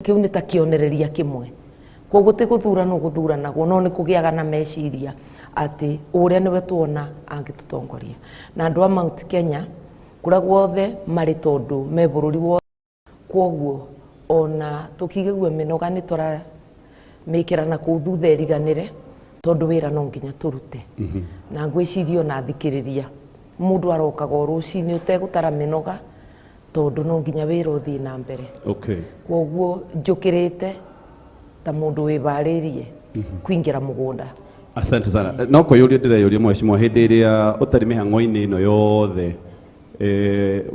Kĩu nĩ ta kĩonereria kĩmwe. Kwoguo ti gũthuranwo gũthuranagwo no nĩ kũgĩaga na meciria atĩ ũrĩa nĩwe tuona angĩtũtongoria. Na andũ a Mount Kenya kũrĩa guothe marĩ tondũ me bũrũri wothe, kwoguo ona tũkĩigua mĩnoga nĩ tũramĩkĩra na kũu thutha ĩriganĩre tondũ wĩra no nginya tũrute. Na ngwĩciria ona athikĩrĩria mũndũ arokaga o rũcinĩ ũtegũtara mĩnoga tondũ no nginya wĩra ũthiĩ na mbere. Kwoguo njũkĩrĩte ta mũndũ wĩvarĩrie kũingĩra mũgũnda. Asante sana. No kwĩyũria ndĩreyũria mheshimiwa, hĩndĩ ĩrĩa ũtarĩ mĩhang'o-inĩ ĩno yothe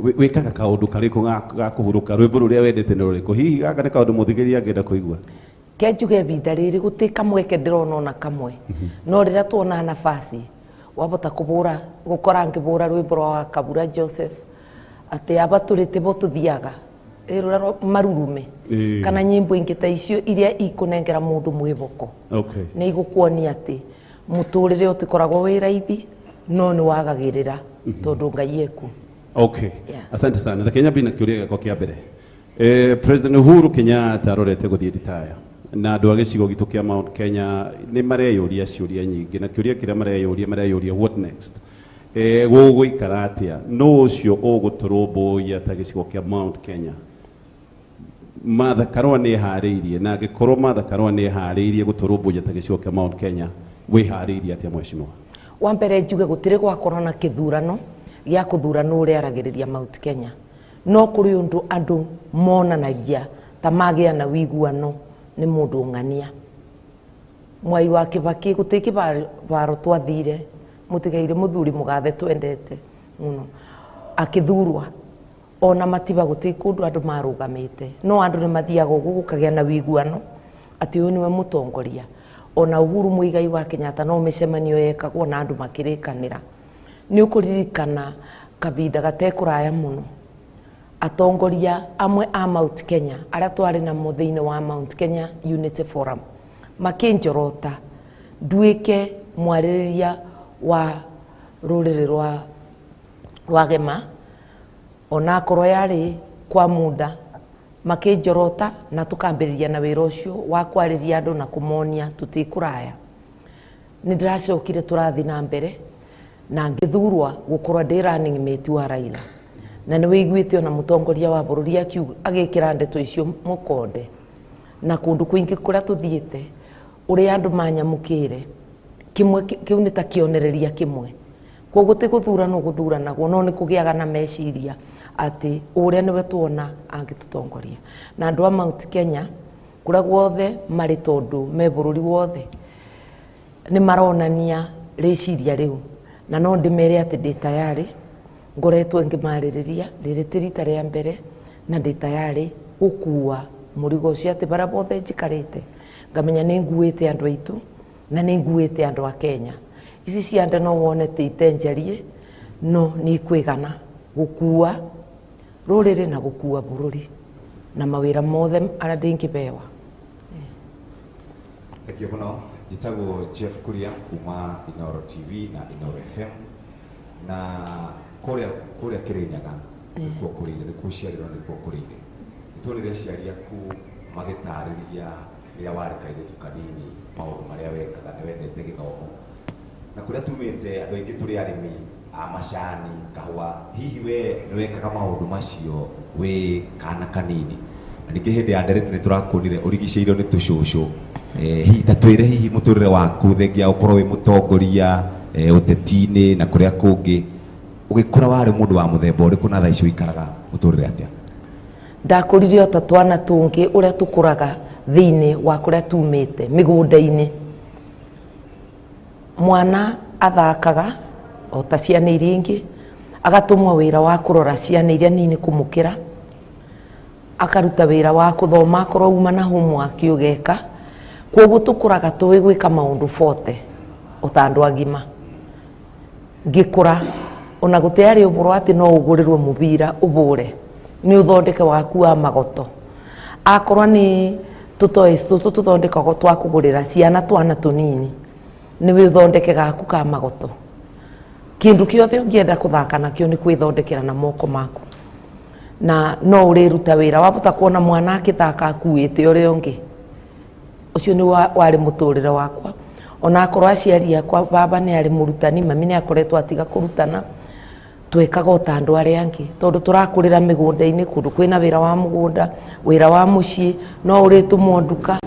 wĩkaga kaũndũ karĩkũ ga kũhurũka? Rwĩmbo rũrĩa wendete nĩ rũrĩkũ? Hihi gaka nĩ kaũndũ mũthikĩrĩria angĩenda kũigua? Ke njuge ibinda rĩrĩ gũtĩ kamweke ndĩrona ona kamwe, no rĩrĩa tuona nafasi wabota kũbũra gũkora ngĩbũra rwĩmbo rwa Kabura Joseph atĩ aba tũrĩ tĩbo tũthiaga rũrĩa rwa marurume kana nyĩmbo ingĩ ta icio iria ikũnengera mũndũ mwĩhoko. Nĩ igũkuonia atĩ mũtũrĩre ũtikoragwo wĩ raithi no nĩ wagagĩrĩra tondũ Ngai ekuo. Asante sana. Reke nyambie na kĩũria gĩakwa kĩa mbere. President Uhuru Kenyatta arorete gũthiĩ ritaya na andũ a gĩcigo gitũ kĩa Mount Kenya nĩ mareyũria ciũria nyingĩ, na kĩũria kĩrĩa mareyũria mareyũria what next? Gũgũikara atĩa? Nũ ũcio ũgũtũrũmbũiya ta gĩcigo kĩa Mount Kenya? Martha Karua nĩ eharĩirie, na angĩkorwo Martha Karua nĩ eharĩirie gũtũrũmbũiya ta gĩcigo kĩa Mount Kenya, wĩharĩirie atĩa mheshimiwa? Wa mbere njuge gũtirĩ gwakorwo na kĩthurano gĩa kũthura nũ ũrĩa aragĩrĩria Mount Kenya, no kũrĩ ũndũ andũ monanagia ta magĩa na wiguano nĩ mũndũ ng'ania. Mwai wa Kibaki gũtirĩ kĩbaro twathire mũtigaire mũthuri mũgathe twendete mũno akĩthurwa ona matiba gũtirĩ kũndũ andũ marũgamĩte, no andũ nĩ mathiaga ũguo gũkagĩa na wiguano atĩ ũyũ nĩwe mũtongoria. Ona Uhuru Muigai wa Kenyatta no mĩcemanio yekagwo na andũ makĩrĩkanĩra. Nĩ ũkũririkana kahinda gatekũraya mũno atongoria amwe a Mount Kenya arĩa twarĩ namo thĩinĩ wa Mount Kenya Unity Forum makĩnjorota nduĩke mwarĩrĩria wa rũrĩrĩ rwa Gema, onakorwo yarĩ kwa muda makĩnjorota na tũkambĩrĩria na wĩra ũcio wa kwarĩria andũ na kũmonia tũtikũraya. Nĩ ndĩracokire tũrathiĩ na mbere na ngĩthurwa gũkorwo ndĩ running mate wa Raila, na nĩ wĩiguĩte ona mũtongoria wa bũrũri agĩkĩra ndeto icio mũkonde, na kũndũ kũingĩ kũrĩa tũthiĩte ũrĩa andũ manyamũkĩire kĩmwe kĩu nĩ ta kĩonereria kĩmwe. Kwoguo ti gũthuranwo gũthuranagwo no nĩ kũgĩaga na meciria atĩ ũrĩa nĩwe tuona angĩtũtongoria. Na andũ a Mount Kenya kũrĩa guothe marĩ tondũ me bũrũri wothe nĩ maronania rĩciria rĩu, na no ndĩmere atĩ ndĩ tayarĩ, ngoretwo ngĩmarĩrĩria rĩrĩ ti rita rĩa mbere, na ndĩ tayarĩ gũkua mũrigo ũcio atĩ barĩa bothe njikarĩte ngamenya nĩ nguĩte andũ aitũ na nĩ nguĩte andũ a Kenya. Ici ciande no wone ti itenjarie, no nĩ ikwĩgana gũkua rũrĩrĩ na gũkua bũrũri na mawĩra mothe arĩa ndĩngĩbewa. Thank you mũno. Njĩtagwo Jeff Kuria kuma Inoro TV na Inoro FM, na kũrĩa Kĩrĩnyaga nĩkuo kũrĩire, nĩkuo ũciarĩrwo, nĩkuo kũrĩire. Nĩtuonire aciari aku magĩtarĩria rĩrĩa warĩ kairĩtu kanini maũndũ marĩa wekaga, nĩ wendete gĩthomo, na kũrĩa tumĩte andũ aingĩ tũrĩ arĩmi a macani, kahũa. Hihi we nĩ wekaga maũndũ macio wĩ kana kanini? Na ningĩ hĩndĩ ya ndereti nĩ tũrakuonire ũrigicĩirio nĩ tũcũcũ. Hihi ta twĩre hihi mũtũrĩre waku thengia ũkorwo wĩ mũtongoria ũteti-inĩ na kũrĩa kũngĩ, ũgĩkũra warĩ mũndũ wa mũthemba ũrĩkũ na thaa ici ũikaraga mũtũrĩre atĩa? Ndakũrire o ta twana tũngĩ ũrĩa tũkũraga thĩinĩ wa kũrĩa tumĩte mĩgũnda-inĩ. Mwana athakaga o ta ciana iria ingĩ, agatũmwo wĩra wa kũrora ciana iria nini kũmũkĩra, akaruta wĩra wa kũthoma akorwo uma na homework ũgeka. Kwoguo tũkũraga tũĩ gwĩka maũndũ bote o ta andũ agima. Ngĩkũra ona gũtiarĩ ũhoro atĩ no ũgũrĩrwo mũbira ũbũre, nĩ ũthondeke waku wa magoto. Akorwo nĩ tũtoys tũtũ tũthondekagwo twa kũgũrĩra ciana twana tũnini, nĩ wĩthondeke gaku ka magoto. Kĩndũ kĩothe ũngĩenda kũthaka nakĩo nĩ kwĩthondekera na moko maku. Na no ũrĩruta wĩra wabota kuona mwana akĩthaka akuĩte ũrĩa ũngĩ. Ũcio nĩ warĩ mũtũrĩre wakwa. Ona akorwo aciari akwa, baba nĩ arĩ mũrutani, mami nĩ akoretwo atiga kũrutana, twekaga o ta andũ arĩa angĩ tondũ tũrakũrĩra mĩgũnda-inĩ kũndũ kwĩna wĩra wa mũgũnda, wĩra wa mũciĩ, no ũrĩtũmwo nduka,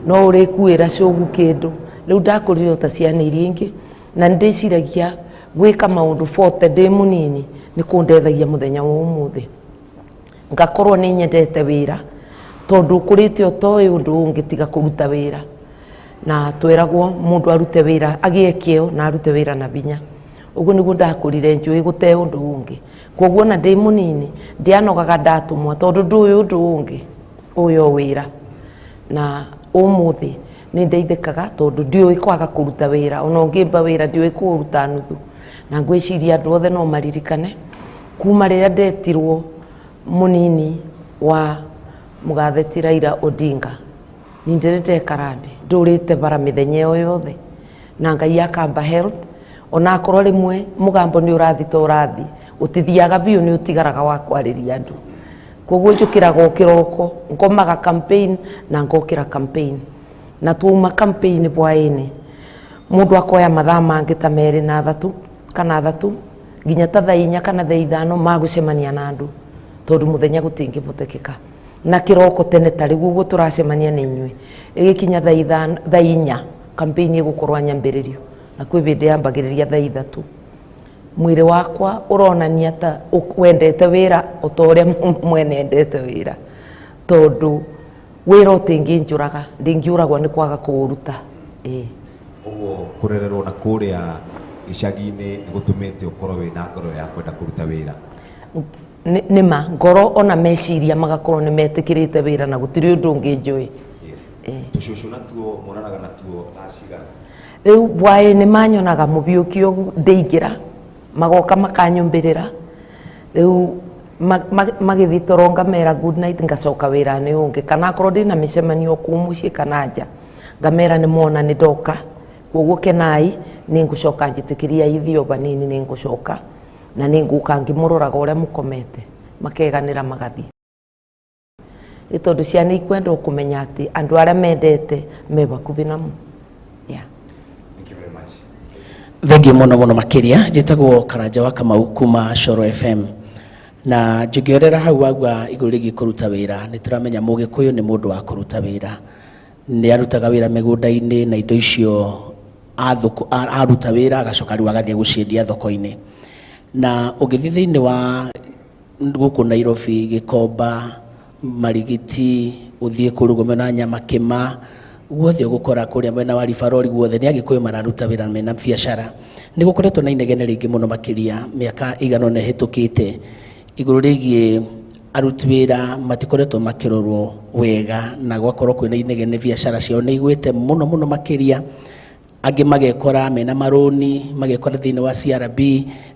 no ũrĩkuĩra cũgu kĩndũ. Rĩu ndakũrire o ta ciana iria ingĩ, na nĩndĩciragia gwĩka maũndũ 40 ndĩ mũnini nĩ kũndethagia mũthenya wa ũmũthĩ. Ngakorwo nĩ nyendete wĩra tondũ ũkũrĩte ũtoĩ ũndũ ũngĩ tiga kũruta wĩra. Na tweragwo mũndũ arute wĩra agĩe kĩo na arute wĩra na hinya. Ũguo nĩguo ndakũrire njũĩ gũte ũndũ ũngĩ. Koguo ona ndĩ mũnini ndianogaga ndatũmwo tondũ ndũĩ ũndũ ũngĩ, ũyũ o wĩra. Na ũmũthĩ nĩ ndeithĩkaga tondũ ndiũĩ kwaga kũruta wĩra, ona ũngĩmba wĩra ndiũĩ kũũruta nuthu. Na ngwĩciria andũ othe no maririkane kuma rĩrĩa ndetirwo mũnini wa mũgathe ti Raila Odinga, ni ndĩrĩ ndekara ndĩ ndũrĩte bara mĩthenya ĩyo yothe, na Ngai akamba health. Ona akorwo rĩmwe mũgambo nĩ ũrathi ta ũrathi, ũtithiaga biũ, nĩ ũtigaraga wa kwarĩria andũ. Koguo njũkĩraga o kĩroko, ngomaga campaign na ngokĩra campaign, na twauma campaign hwaĩ-inĩ mũndũ akoya mathaa mangĩ ta 2 na 3 kana 3 nginya ta thaa 4 kana thaa 5 ma gũcemania na andũ tondũ mũthenya gũtingĩhotekeka. Na kĩroko tene ta rĩu ũguo tũracemania na inyuĩ, ĩgĩkinya thaa 5, thaa 4 campaign ĩgũkorwo nyambĩrĩrio, na kwĩ hĩndĩ yambagĩrĩria thaa 3. Mwĩrĩ wakwa ũronania ta wendete wĩra o ta ũrĩa mwene endete wĩra, tondũ wĩra ũtingĩnjũraga, ndingĩũragwo nĩ kwaga kũũruta. Ĩĩ. Ũguo kũrererwo na kũrĩa icagi-inĩ nĩ gũtũmĩte ũkorwo wĩna ngoro ya kwenda kũruta wĩra? Nĩ ma ngoro ona meciria magakorwo nĩ metĩkĩrĩte wĩra na gũtirĩ ũndũ ũngĩ njũĩ. Yes. Tũcũcũ natuo monanaga natuo thaa cigana? Rĩu hwaĩ-inĩ manyonaga mũbiũki ũguo ndĩingĩra, magoka makanyũmbĩrĩra. Rĩu magĩthiĩ toro ngamera good night, ngacoka wĩra-inĩ ũngĩ, kana akorwo ndĩna mĩcemanio kũu mũciĩ kana nja, ngamera nĩ mona nĩ ndoka, koguo kenai, nĩ ngũcoka njĩtĩkĩria ithiĩ o vanini, nĩ ngũcoka na nĩ ngũka ngĩmũroraga ũrĩa mũkomete, makeganĩra magathiĩ. Nĩ tondũ ciana ikwenda kũmenya atĩ andũ arĩa mendete me hakuhĩ namo. Yeah. Thank you very much. Thengiũ mũno mũno makĩria. Njĩtagwo Karanja wa Kamau kuma Coro FM, na njũngĩorera hau wagua igũrũ rĩgiĩ kũruta wĩra, nĩ tũramenya Mũgĩkũyũ nĩ mũndũ wa kũruta wĩra, nĩ arutaga wĩra mĩgũnda-inĩ na indo icio aruta wĩra agacoka rĩu agathiĩ gũciendia thoko-inĩ. Na ũngĩthiĩ thĩinĩ wa gũkũ Nairobi, Gĩkomba, Marigiti, ũthiĩ kũrĩa mwena wa Nyamakĩma, guothe ũgũkora kũrĩa mwena wa Ribarori, guothe nĩ Agĩkũyũ mararuta wĩra mena biacara. Nĩ gũkoretwo na inegene rĩingĩ mũno makĩria mĩaka ĩigana ũna ĩhĩtũkĩte igũrũ rĩgiĩ aruti wĩra matikoretwo makĩrorwo wega, na gwakorwo kwĩna inegene, biacara ciao nĩ igwĩte mũno mũno makĩria, angĩ magekora mena marũni, magekora thĩinĩ wa CRB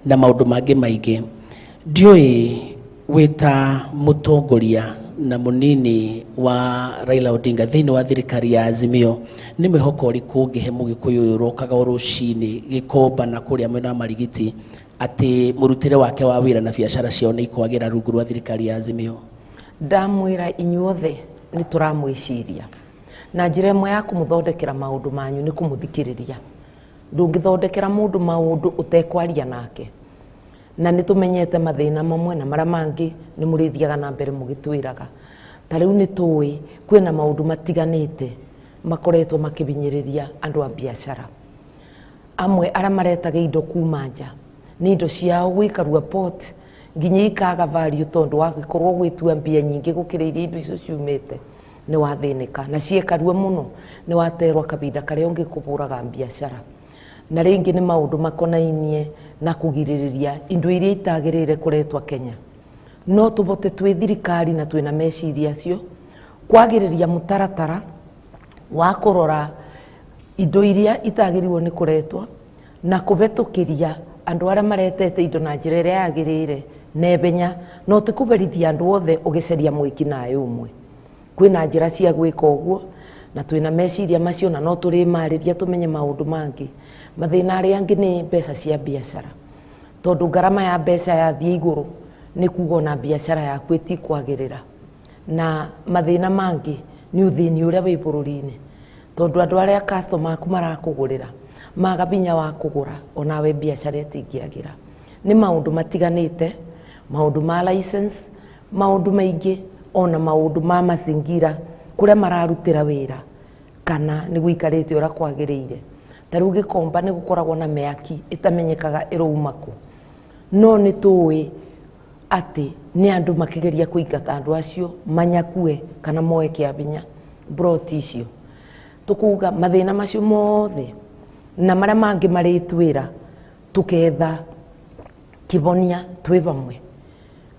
na maũndũ mangĩ maingĩ. Ndiũĩ wĩta mũtongoria na mũnini wa Raila Odinga thĩinĩ wa thirikari ya Azimio, nĩ mwĩhoko ũrĩkũ ũngĩhe Mũgĩkũyũ ũyũ ũrokaga o rũcinĩ Gĩkomba na kũrĩa mwena wa Marigiti atĩ mũrutĩre wake wa wĩra na biacara ciao nĩ ikwagĩra rungu rwa thirikari ya Azimio? Ndamwĩra inyuothe nĩ tũramwĩciria, na njĩra ĩmwe ya kũmũthondekera maũndũ manyu nĩ kũmũthikĩrĩria. Ndũngĩthondekera mũndũ maũndũ ũtekwaria nake, na nĩ tũmenyete mathĩna mamwe na marĩa mangĩ nĩ mũrĩthiaga na mbere mũgĩtwĩraga. Ta rĩu nĩ tũĩ kwĩna maũndũ matiganĩte makoretwo makĩhinyĩrĩria andũ a biacara. Amwe arĩa maretaga indo kuma nja nĩ indo ciao gũikarua port nginya ikaga value, tondũ wagĩkorwo gwĩtua mbia nyingĩ gũkĩra iria indo icio ciumĩte nĩ wathĩnĩka, na ciekarua mũno nĩ waterwo kahinda karĩa ũngĩkũhũraga biacara. Na rĩngĩ nĩ maũndũ makonainie na kũgirĩrĩria indo iria itagĩrĩire kũretwo Kenya. No tũhote twĩ thirikari na twĩna meciria acio kwagĩrĩria mũtaratara wa kũrora indo iria itagĩrĩirwo nĩ kũretwo na kũhetũkĩria andũ arĩa maretete indo na njĩra ĩrĩa yagĩrĩire naihenya, no ti kũberithia andũ othe ũgĩcaria mwĩkinaĩ ũmwe. Kwĩna njĩra cia gwĩka ũguo na twĩna meciria macio, na no tũrĩmarĩria tũmenye maũndũ mangĩ. Mathĩna arĩa angĩ nĩ mbeca cia biacara, tondũ ngarama ya mbeca yathiĩ igũrũ Nĩ kuga ona biacara yaku ĩtikwagĩrĩra. Na mathĩna mangĩ nĩ ũthĩni ũrĩa wĩ bũrũri-inĩ, tondũ andũ arĩa customer aku marakũgũrĩra maga binya wa kũgũra, onawe biacara ĩtingĩagĩra. Nĩ maũndũ matiganĩte, maũndũ ma license, maũndũ maingĩ, ona maũndũ ma mazingira kũrĩa mararutĩra wĩra, kana nĩ gũikarĩte ũrĩa kwagĩrĩire. Ta rĩu Gĩkomba nĩ gũkoragwo na mĩaki ĩtamenyekaga ĩrauma kũ, no nĩ tũĩ atĩ nĩ andũ makĩgeria kũingata andũ acio manyakue kana moe kĩa binya broti icio. Tũkuga mathĩna macio mothe na marĩa mangĩ marĩtwĩra, tũketha kĩbonia twĩ vamwe.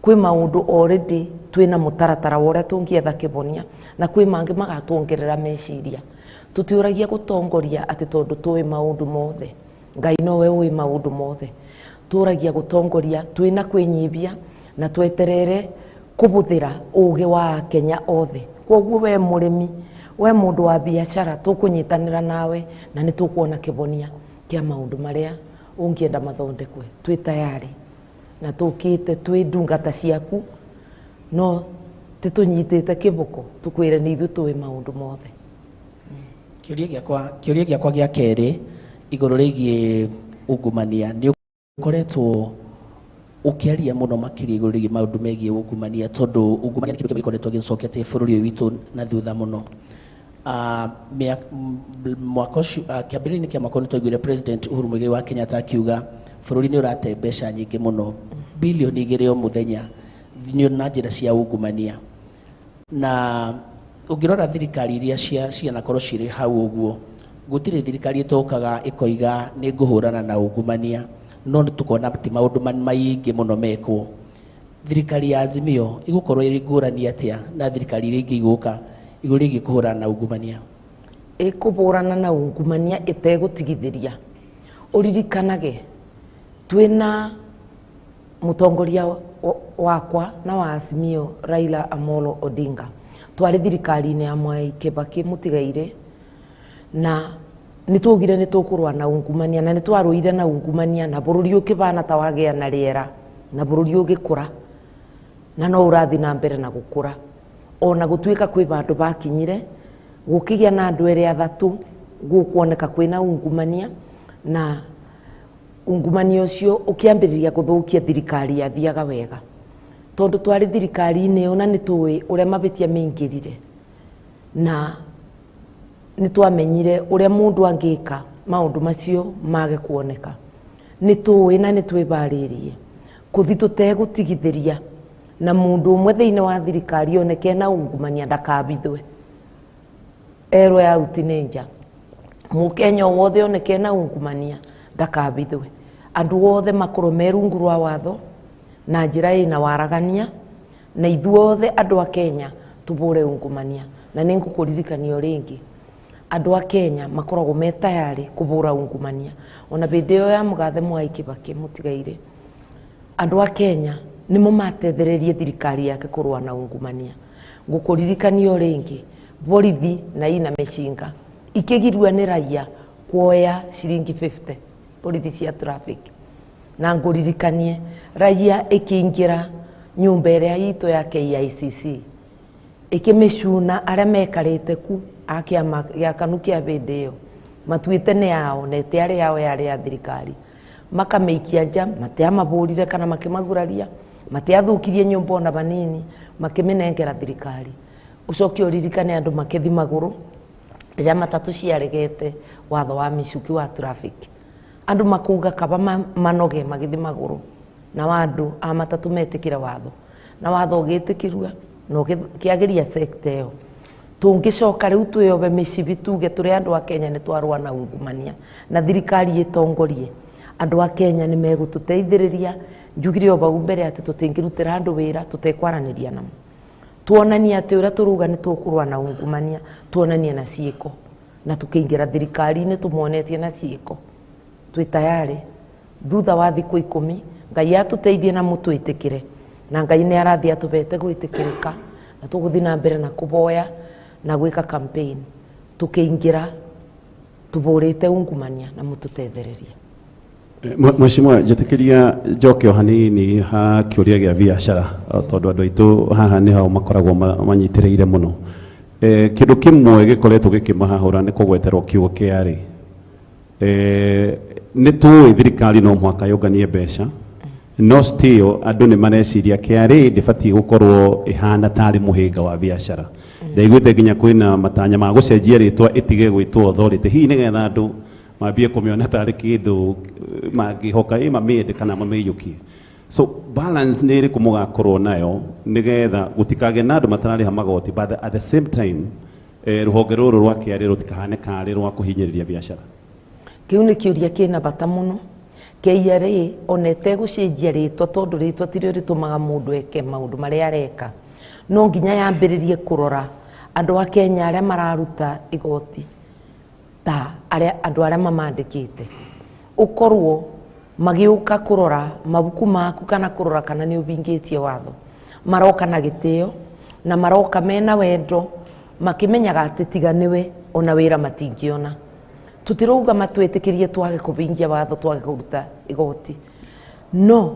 Kwĩ maũndũ already twĩna mũtaratara wa ũrĩa tũngĩetha kĩbonia, na kwĩ mangĩ magatuongerera meciria. Tũtiũragia gũtongoria atĩ tondũ tũĩ maũndũ mothe, Ngai nowe ũĩ maũndũ mothe. Tũragia gũtongoria twĩna kwĩnyibia na tweterere kũbũthĩra ũgĩ wa Akenya othe. Koguo we mũrĩmi, we mũndũ wa biacara, tũkũnyitanĩra nawe na nĩ tũkuona kĩbonia kĩa maũndũ marĩa ũngĩenda mathondekwe. Twĩ tayari na tũkĩte twĩ ndungata ciaku, no tĩtũnyitĩte kĩboko tũkwĩre nĩ ithuĩ tũĩ maũndũ mothe. Kĩũria gĩakwa gĩa kerĩ igũrũ rĩgiĩ ungumania, nĩ ũkoretwo ũkĩaria mũno makĩria igũrũ rĩgiĩ maũndũ megiĩ ungumania, tondũ ungumania nĩ kĩndũ kĩmwe gĩkoretwo gĩcoketie bũrũri ũyũ witũ na thutha mũno. Mwaka ũcio, kĩambĩrĩria-inĩ kĩa mwaka ũyũ, nĩ twaiguire President Uhuru Muigai wa Kenyatta akiuga bũrũri nĩ ũrate mbeca nyingĩ mũno, bilioni 2 o mũthenya, nĩ na njĩra cia ungumania. Na ũngĩrora thirikari iria cianakorwo cirĩ hau ũguo, gũtirĩ thirikari ĩtokaga ĩkoiga nĩ ngũhũrana na ungumania, no nĩ tũkona ti maũndũ maingĩ mũno mekwo. Thirikari ya Azimio ĩgũkorwo ĩrĩ ngũrani atĩa na thirikari iria ingĩ igũka igũrũ rĩgiĩ kũhũrana na ungumania? Ĩkũbũrana na ungumania ĩtegũtigithĩria. Ũririkanage twĩna mũtongoria wakwa na wa Azimio, Raila Amolo Odinga, twarĩ thirikari-inĩ ya Mwai Kibaki mũtigaire, na nĩ twaugire nĩ tũkũrũa na ungumania, na nĩ twarũire na ungumania, na bũrũri ũkĩbana ta wagĩa na rĩera, na bũrũri ũgĩkũra, na no ũrathiĩ na mbere na gũkũra, ona gũtuĩka kwĩ vandũ bakinyire gũkĩgĩa na andũ erĩ athatũ gũkuoneka kwĩna ungumania, na ungumania ũcio ũkĩambĩrĩria gũthũkia thirikari yathiaga wega, tondũ twarĩ thirikari-inĩ ĩyo na nĩ tũĩ ũrĩa mabĩtia maingĩrire, na nĩ twamenyire ũrĩa mũndũ angĩka maũndũ macio mage kuoneka. Nĩ tũĩ na nĩ twĩbarĩrie kũthi tũtegũtigithĩria, na mũndũ ũmwe thĩinĩ wa thirikari oneke na ungumania ndakabithwe, erwo auti nĩ nja. Mũkenya o wothe oneke na ungumania ndakabithwe, andũ othe makorwo me rungu rwa watho na njĩra ĩna waragania, na ithuothe andũ a Kenya tũbũre ungumania. Na nĩ ngũkũririkania o rĩngĩ, andũ a Kenya makoragwo me tayari kũbũra ungumania. Ona hĩndĩ ĩyo ya mũgathe Mwai Kibaki mũtigaire, andũ a Kenya nĩmo matethererie thirikari yake kũrũa na ungumania. Ngũkũririkania o rĩngĩ, borithi na ina mĩcinga ikĩgirua nĩ raia kuoya ciringi 50, borithi cia traffic. Na ngũririkanie raia ĩkĩingĩra nyũmba ĩrĩa itũ ya KICC ĩkĩmĩcuna, arĩa mekarĩte ku a kĩama gĩa KANU kĩa hĩndĩ ĩyo matuĩte nĩ yao, na ĩtĩarĩ yao, yarĩ ya thirikari, makamĩikia nja. Matiamabũrire kana makĩmaguraria, matiathũkirie nyũmba ona vanini, makĩmĩnengera thirikari. Ũcoke ũririkane andũ makĩthi magũrũ rĩrĩa matatũ ciaregete watho wa Michuki wa traffic, andũ makuga kaba manoge magĩthi magũrũ, na andũ a matatũ metĩkĩre watho, na watho ũgĩtĩkĩrua na ũkĩagĩria sector ĩyo. Tũngĩcoka rĩu twĩyobe mĩcibi tuge tũrĩ andũ a Kenya nĩ twarũa na ungumania, na thirikari ĩtongorie, andũ a Kenya nĩ megũtũteithĩrĩria. Njugire o vau mbere atĩ tũtingĩrutĩra andũ wĩra tũtekwaranĩria namo. Tuonanie atĩ ũrĩa tũruga nĩ tũkũrũa na ungumania, tuonanie na ciĩko, na tũkĩingĩra thirikari-inĩ tũmonetie na ciĩko. Twĩ tayarĩ thutha wa thikũ 10, Ngai atũteithie na mũtwĩtĩkĩre, na Ngai nĩ arathiĩ atũbete gwĩtĩkĩrĩka, na tũgũthiĩ na mbere na kũboya na gwĩka campaign, tũkĩingĩra tũbũrĩte ungumania na mũtũtethererie. Mheshimiwa, njĩtĩkĩria njoke o hanini ha kĩũria gĩa biacara, tondũ andũ aitũ haha nĩ hao makoragwo manyitĩrĩire mũno. Kĩndũ kĩmwe gĩkoretwo gĩkĩmahahũra nĩ kũgweterwo kiugo KRA. Nĩ tũĩ thirikari no mũhaka yũnganie mbeca, no still andũ nĩ mareciria KRA ndĩbatiĩ gũkorwo ĩhana tarĩ mũhĩnga wa biacara. Ndaiguĩte nginya kwĩna matanya ma gũcenjia rĩtwa ĩtige gwĩtwo authority, hihi nĩgetha andũ mambie kũmĩona tarĩ kĩndũ mangĩhoka ĩ mamĩende kana mamĩiyũkie. So balance nĩ ĩrĩkũ mũgakorwo nayo nĩgetha gũtikagĩe na andũ matararĩha magoti, but at the same time rũhonge rũrũ rwa KRA rũtikahane karĩ rwa kũhinyĩrĩria biacara? Kĩu nĩ kĩũria kĩna bata mũno. KRA ona ĩtegũcenjia rĩtwa, tondũ rĩtwa tirĩo rĩtũmaga mũndũ eke maũndũ marĩa areka, no nginya yambĩrĩrie kũrora andũ a Kenya arĩa mararuta igoti ta arĩa andũ arĩa mamandĩkĩte, ũkorwo magĩũka kũrora mabuku maku kana kũrora kana nĩ ũhingĩtie watho, maroka na gĩtĩo na maroka mena wendo, makĩmenyaga atĩ tiga nĩwe ona wĩra matingĩona. Tũtirauga matwĩtĩkĩrie twage kũhingia watho, twage kũruta igoti, no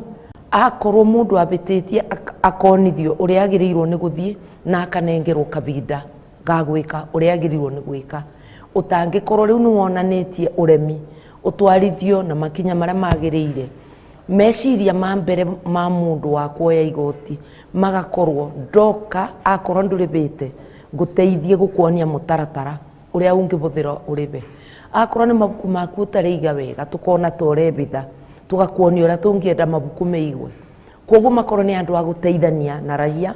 akorwo mũndũ abĩtĩtie akonithio ũrĩa agĩrĩirwo nĩ gũthiĩ na akanengerwo kabinda ga gwĩka ũrĩa agĩrĩirwo nĩ gwĩka. Ũtangĩkorwo rĩu nĩ wonanĩtie ũremi, ũtwarithio na makinya marĩa magĩrĩire. Meciria ma mbere ma mũndũ wa kuoya igoti magakorwo ndoka, akorwo ndũrĩbĩte ngũteithie gũkuonia mũtaratara ũrĩa ũngĩbũthĩra ũrĩbe. Akorwo nĩ mabuku maku ũtarĩiga wega, tũkona ta ũrebitha, tũgakuonia ũrĩa tũngĩenda mabuku meigwe. Koguo makorwo nĩ andũ a gũteithania na raia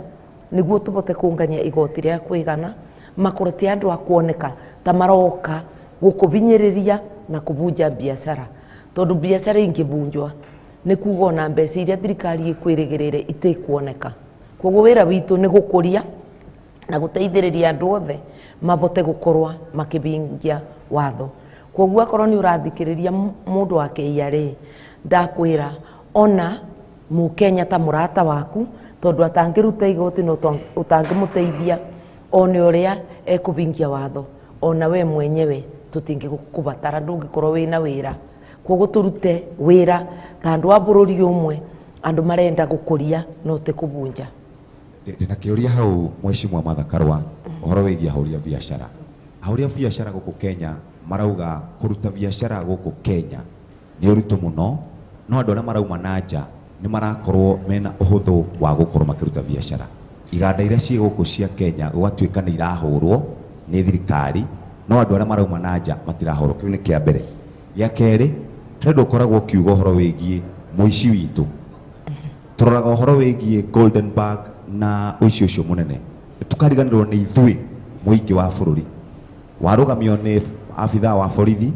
nĩguo tũbote kũngania igoti rĩa kũigana, makorwo ti andũ a kuoneka ta maroka gũkũbinyĩrĩria na kũbunja biacara, tondũ biacara ingĩbunjwa nĩ kuga ona mbeca iria thirikari ĩkwĩrĩgĩrĩire itikuoneka. Koguo wĩra witũ nĩ gũkũria na gũteithĩrĩria andũ othe mabote gũkorwo makĩhingia watho. Koguo akorwo nĩ ũrathikĩrĩria mũndũ wa KRA, ndakwĩra ona mũkenya ta mũrata waku, tondũ atangĩruta igoti na ũtangĩmũteithia one ũrĩa ekũhingia watho, ona we mwenyewe tũtingĩkũbatara, ndũngĩkorwo wĩna wĩra. Koguo tũrute wĩra ta andũ a bũrũri ũmwe, andũ marenda gũkũria no ti kũbunja. Ndĩna kĩũria hau, Mheshimiwa Martha Karua, ũhoro wĩgiĩ ahũri a biacara. Ahũri a biacara gũkũ Kenya marauga kũruta biacara gũkũ Kenya nĩ ũritũ mũno, no andũ arĩa marauma na nja nĩ marakorwo mena ũhũthũ wa gũkorwo makĩruta biacara. Iganda iria ciĩ gũkũ cia Kenya gũgatuĩka nĩ irahũrwo nĩ thirikari, no andũ arĩa marauma na nja matirahũrwo. Kĩu nĩ kĩa mbere. Gĩa kerĩ, harĩ ũndũ ũkoragwo ũkiuga ũhoro wĩgiĩ mũici witũ. Tũroraga ũhoro wĩgiĩ Golden Bag na ũici ũcio mũnene, tukariganĩrwo nĩ ithuĩ mũingĩ wa bũrũri. Warũgamio nĩ abithaa wa borithi,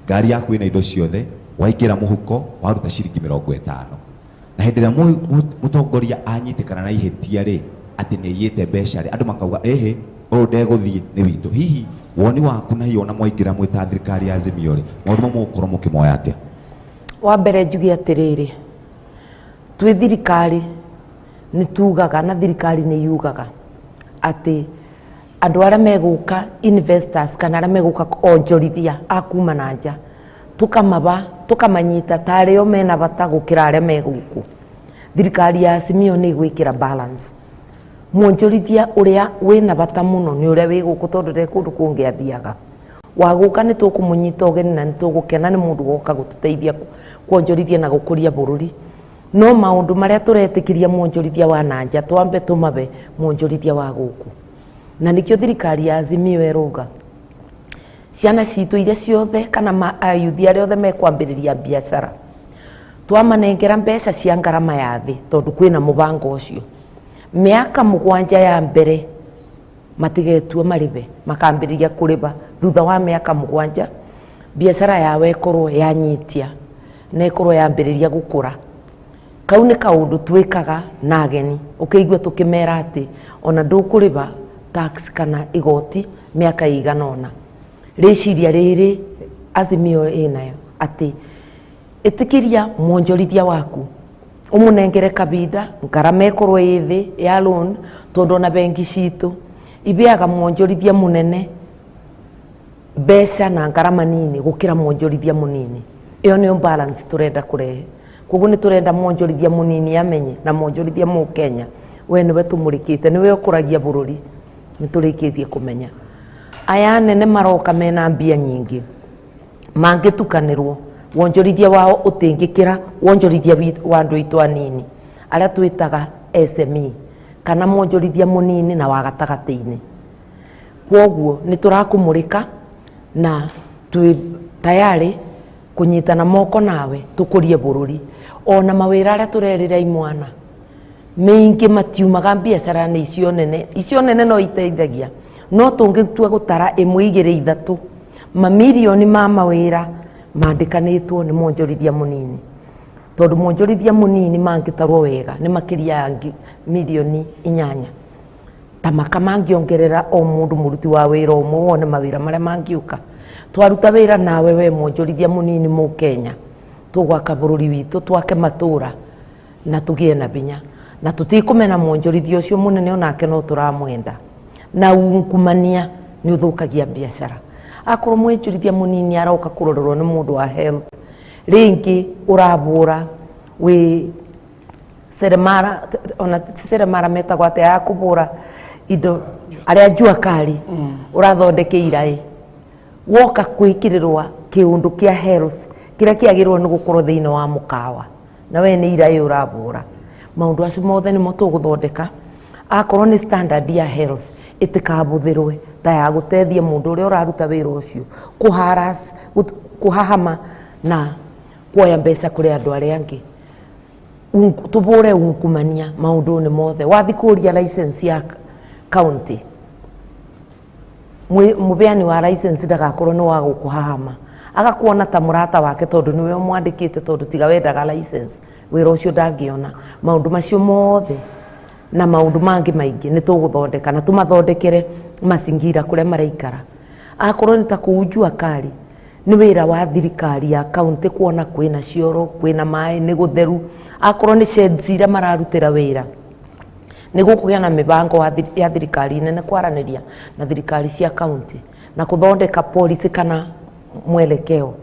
ngari yaku ĩna indo ciothe, waingĩra mũhuko waruta ciringi 50. Na hĩndĩ ĩrĩa mũtongoria anyitĩkana na ihĩtia rĩ, atĩ nĩ aiyĩte mbeca rĩ, andũ makauga ĩhĩ, ũyũ ndegũthiĩ nĩ witũ. Hihi woni waku na hihi ona mwaingĩra mwĩ ta thirikari ya Azimio rĩ, maũndũ mau mũgũkorwo mũkĩmoya atĩa? Wa mbere njuge atĩrĩrĩ, twĩ thirikari nĩ tugaga na thirikari nĩ yugaga atĩ andũ arĩa megũka investors kana arĩa megũka onjorithia a kuma na nja, tukamaba tukamanyita tarĩ o mena bata gũkĩra arĩa me gũkũ. Thirikari ya Azimio nĩ ĩgwĩkĩra balance. Mwonjorithia ũrĩa wĩna bata mũno nĩ ũrĩa wĩ gũkũ, tondũ nde kũndũ kũngĩ athiaga. Wagũka nĩ tũkũmũnyita ũgeni na nĩ tũgũkena nĩ mũndũ woka gũtũteithia kuonjorithia na gũkũria bũrũri. No maũndũ marĩa tũretĩkĩria mwonjorithia wa na nja twambe tũmabe mwonjorithia wa gũkũ. Na nĩkĩo thirikari ya Azimio ĩrauga ciana citũ iria ciothe kana ayuthi arĩa othe mekwambĩrĩria biacara twamanengera mbeca cia ngarama ya thĩ, tondũ kwĩna mũbango ũcio. Mĩaka 7 ya mbere matigetue marĩbe, makambĩrĩria kũrĩba thutha wa mĩaka 7, biacara yao ĩkorwo yanyitia na ĩkorwo yambĩrĩria gũkũra. Kau nĩ kaũndũ twĩkaga na ageni, ũkĩigua tũkĩmera atĩ ona ndũkũrĩba tax kana igoti mĩaka ĩigana ũna. Rĩciria rĩrĩ Azimio ĩnayo atĩ ĩtĩkĩria mwonjorithia waku ũmũnengere kabinda ngarama ĩkorwo ĩ thĩ ya loan, tondũ ona bengi citũ ibeaga mwonjorithia mũnene mbeca na ngarama nini gũkĩra mwonjorithia mũnini. Ĩyo nĩyo balance tũrenda kũrehe. Koguo nĩ tũrenda mwonjorithia mũnini amenye na mwonjorithia mũkenya we nĩwe tũmũrĩkĩte, nĩwe ũkũragia bũrũri. Nĩ tũrĩkĩtie kũmenya aya anene maroka mena mbia nyingĩ, mangĩtukanĩrwo wonjorithia wao ũtingĩkĩra wonjorithia wa andũ aitũ anini arĩa twĩtaga SME kana mwonjorithia mũnini na wa gatagatĩ-inĩ. Kwoguo nĩ tũrakũmũrĩka na twĩ tayarĩ kũnyitana moko nawe tũkũrie bũrũri. Ona mawĩra arĩa tũrerĩra imwana mĩingĩ matiumaga biacara-inĩ icio nene. Icio nene no iteithagia, no tũngĩtua gũtara ĩmwe igĩrĩ ithatũ, mamirioni ma mawĩra mandĩkanĩtwo nĩ mwonjorithia mũnini, tondũ mwonjorithia mũnini mangĩtarwo wega nĩ makĩria ya mirioni 8 ta maka mangĩongerera o mũndũ mũruti wa wĩra ũmwe, wone mawĩra marĩa mangĩũka. Twaruta wĩra nawe we mwonjorithia mũnini mũkenya, tũgwaka bũrũri witũ, twake matũra na tũgĩe na binya, na tũtikũmena mwonjorithia ũcio mũnene, onake no tũramwenda. Na ungumania nĩ ũthũkagia biacara. Akorwo mwonjorithia mũnini aroka kũrorerwo nĩ mũndũ wa health, rĩngĩ ũrabũra wĩ seremara, ona ti seremara metagwo atĩa ya kũbũra indo, arĩa jua kali ũrathondeka iraĩ, woka gwĩkĩrĩrwa kĩũndũ kĩa health kĩrĩa kĩagĩrĩirwo nĩ gũkorwo thĩinĩ wa mũkawa, na we nĩ iraĩ ũrabũra. Maũndũ acio mothe nĩmo tũgũthondeka. Akorwo nĩ standard ya health ĩtikabũthĩrwe ta ya gũtethia mũndũ ũrĩa ũraruta wĩra ũcio kũharas kũhahama na kuoya mbeca kũrĩ andũ arĩa angĩ. Tũbũre ungumania maũndũ-inĩ mothe. Wathi kũria license ya county, mũbeani wa license ndagakorwo nĩ wa gũkũhahama, agakuona ta mũrata wake tondũ nĩwe ũmwandĩkĩte, tondũ tiga wendaga license wĩra ũcio ndangĩona. Maũndũ macio mothe na maũndũ mangĩ maingĩ nĩ tũgũthondeka na tũmathondekere mazingira kũrĩa maraikara. Akorwo nĩ ta kũu jua kali, nĩ wĩra wa thirikari ya county kuona kwĩna cioro, kwĩna maĩ, nĩ gũtheru. Akorwo nĩ sheds iria mararutĩra wĩra, nĩ gũkũgĩa na mĩbango ya thirikari nene kwaranĩria na thirikari cia county na kũthondeka policy kana mwelekeo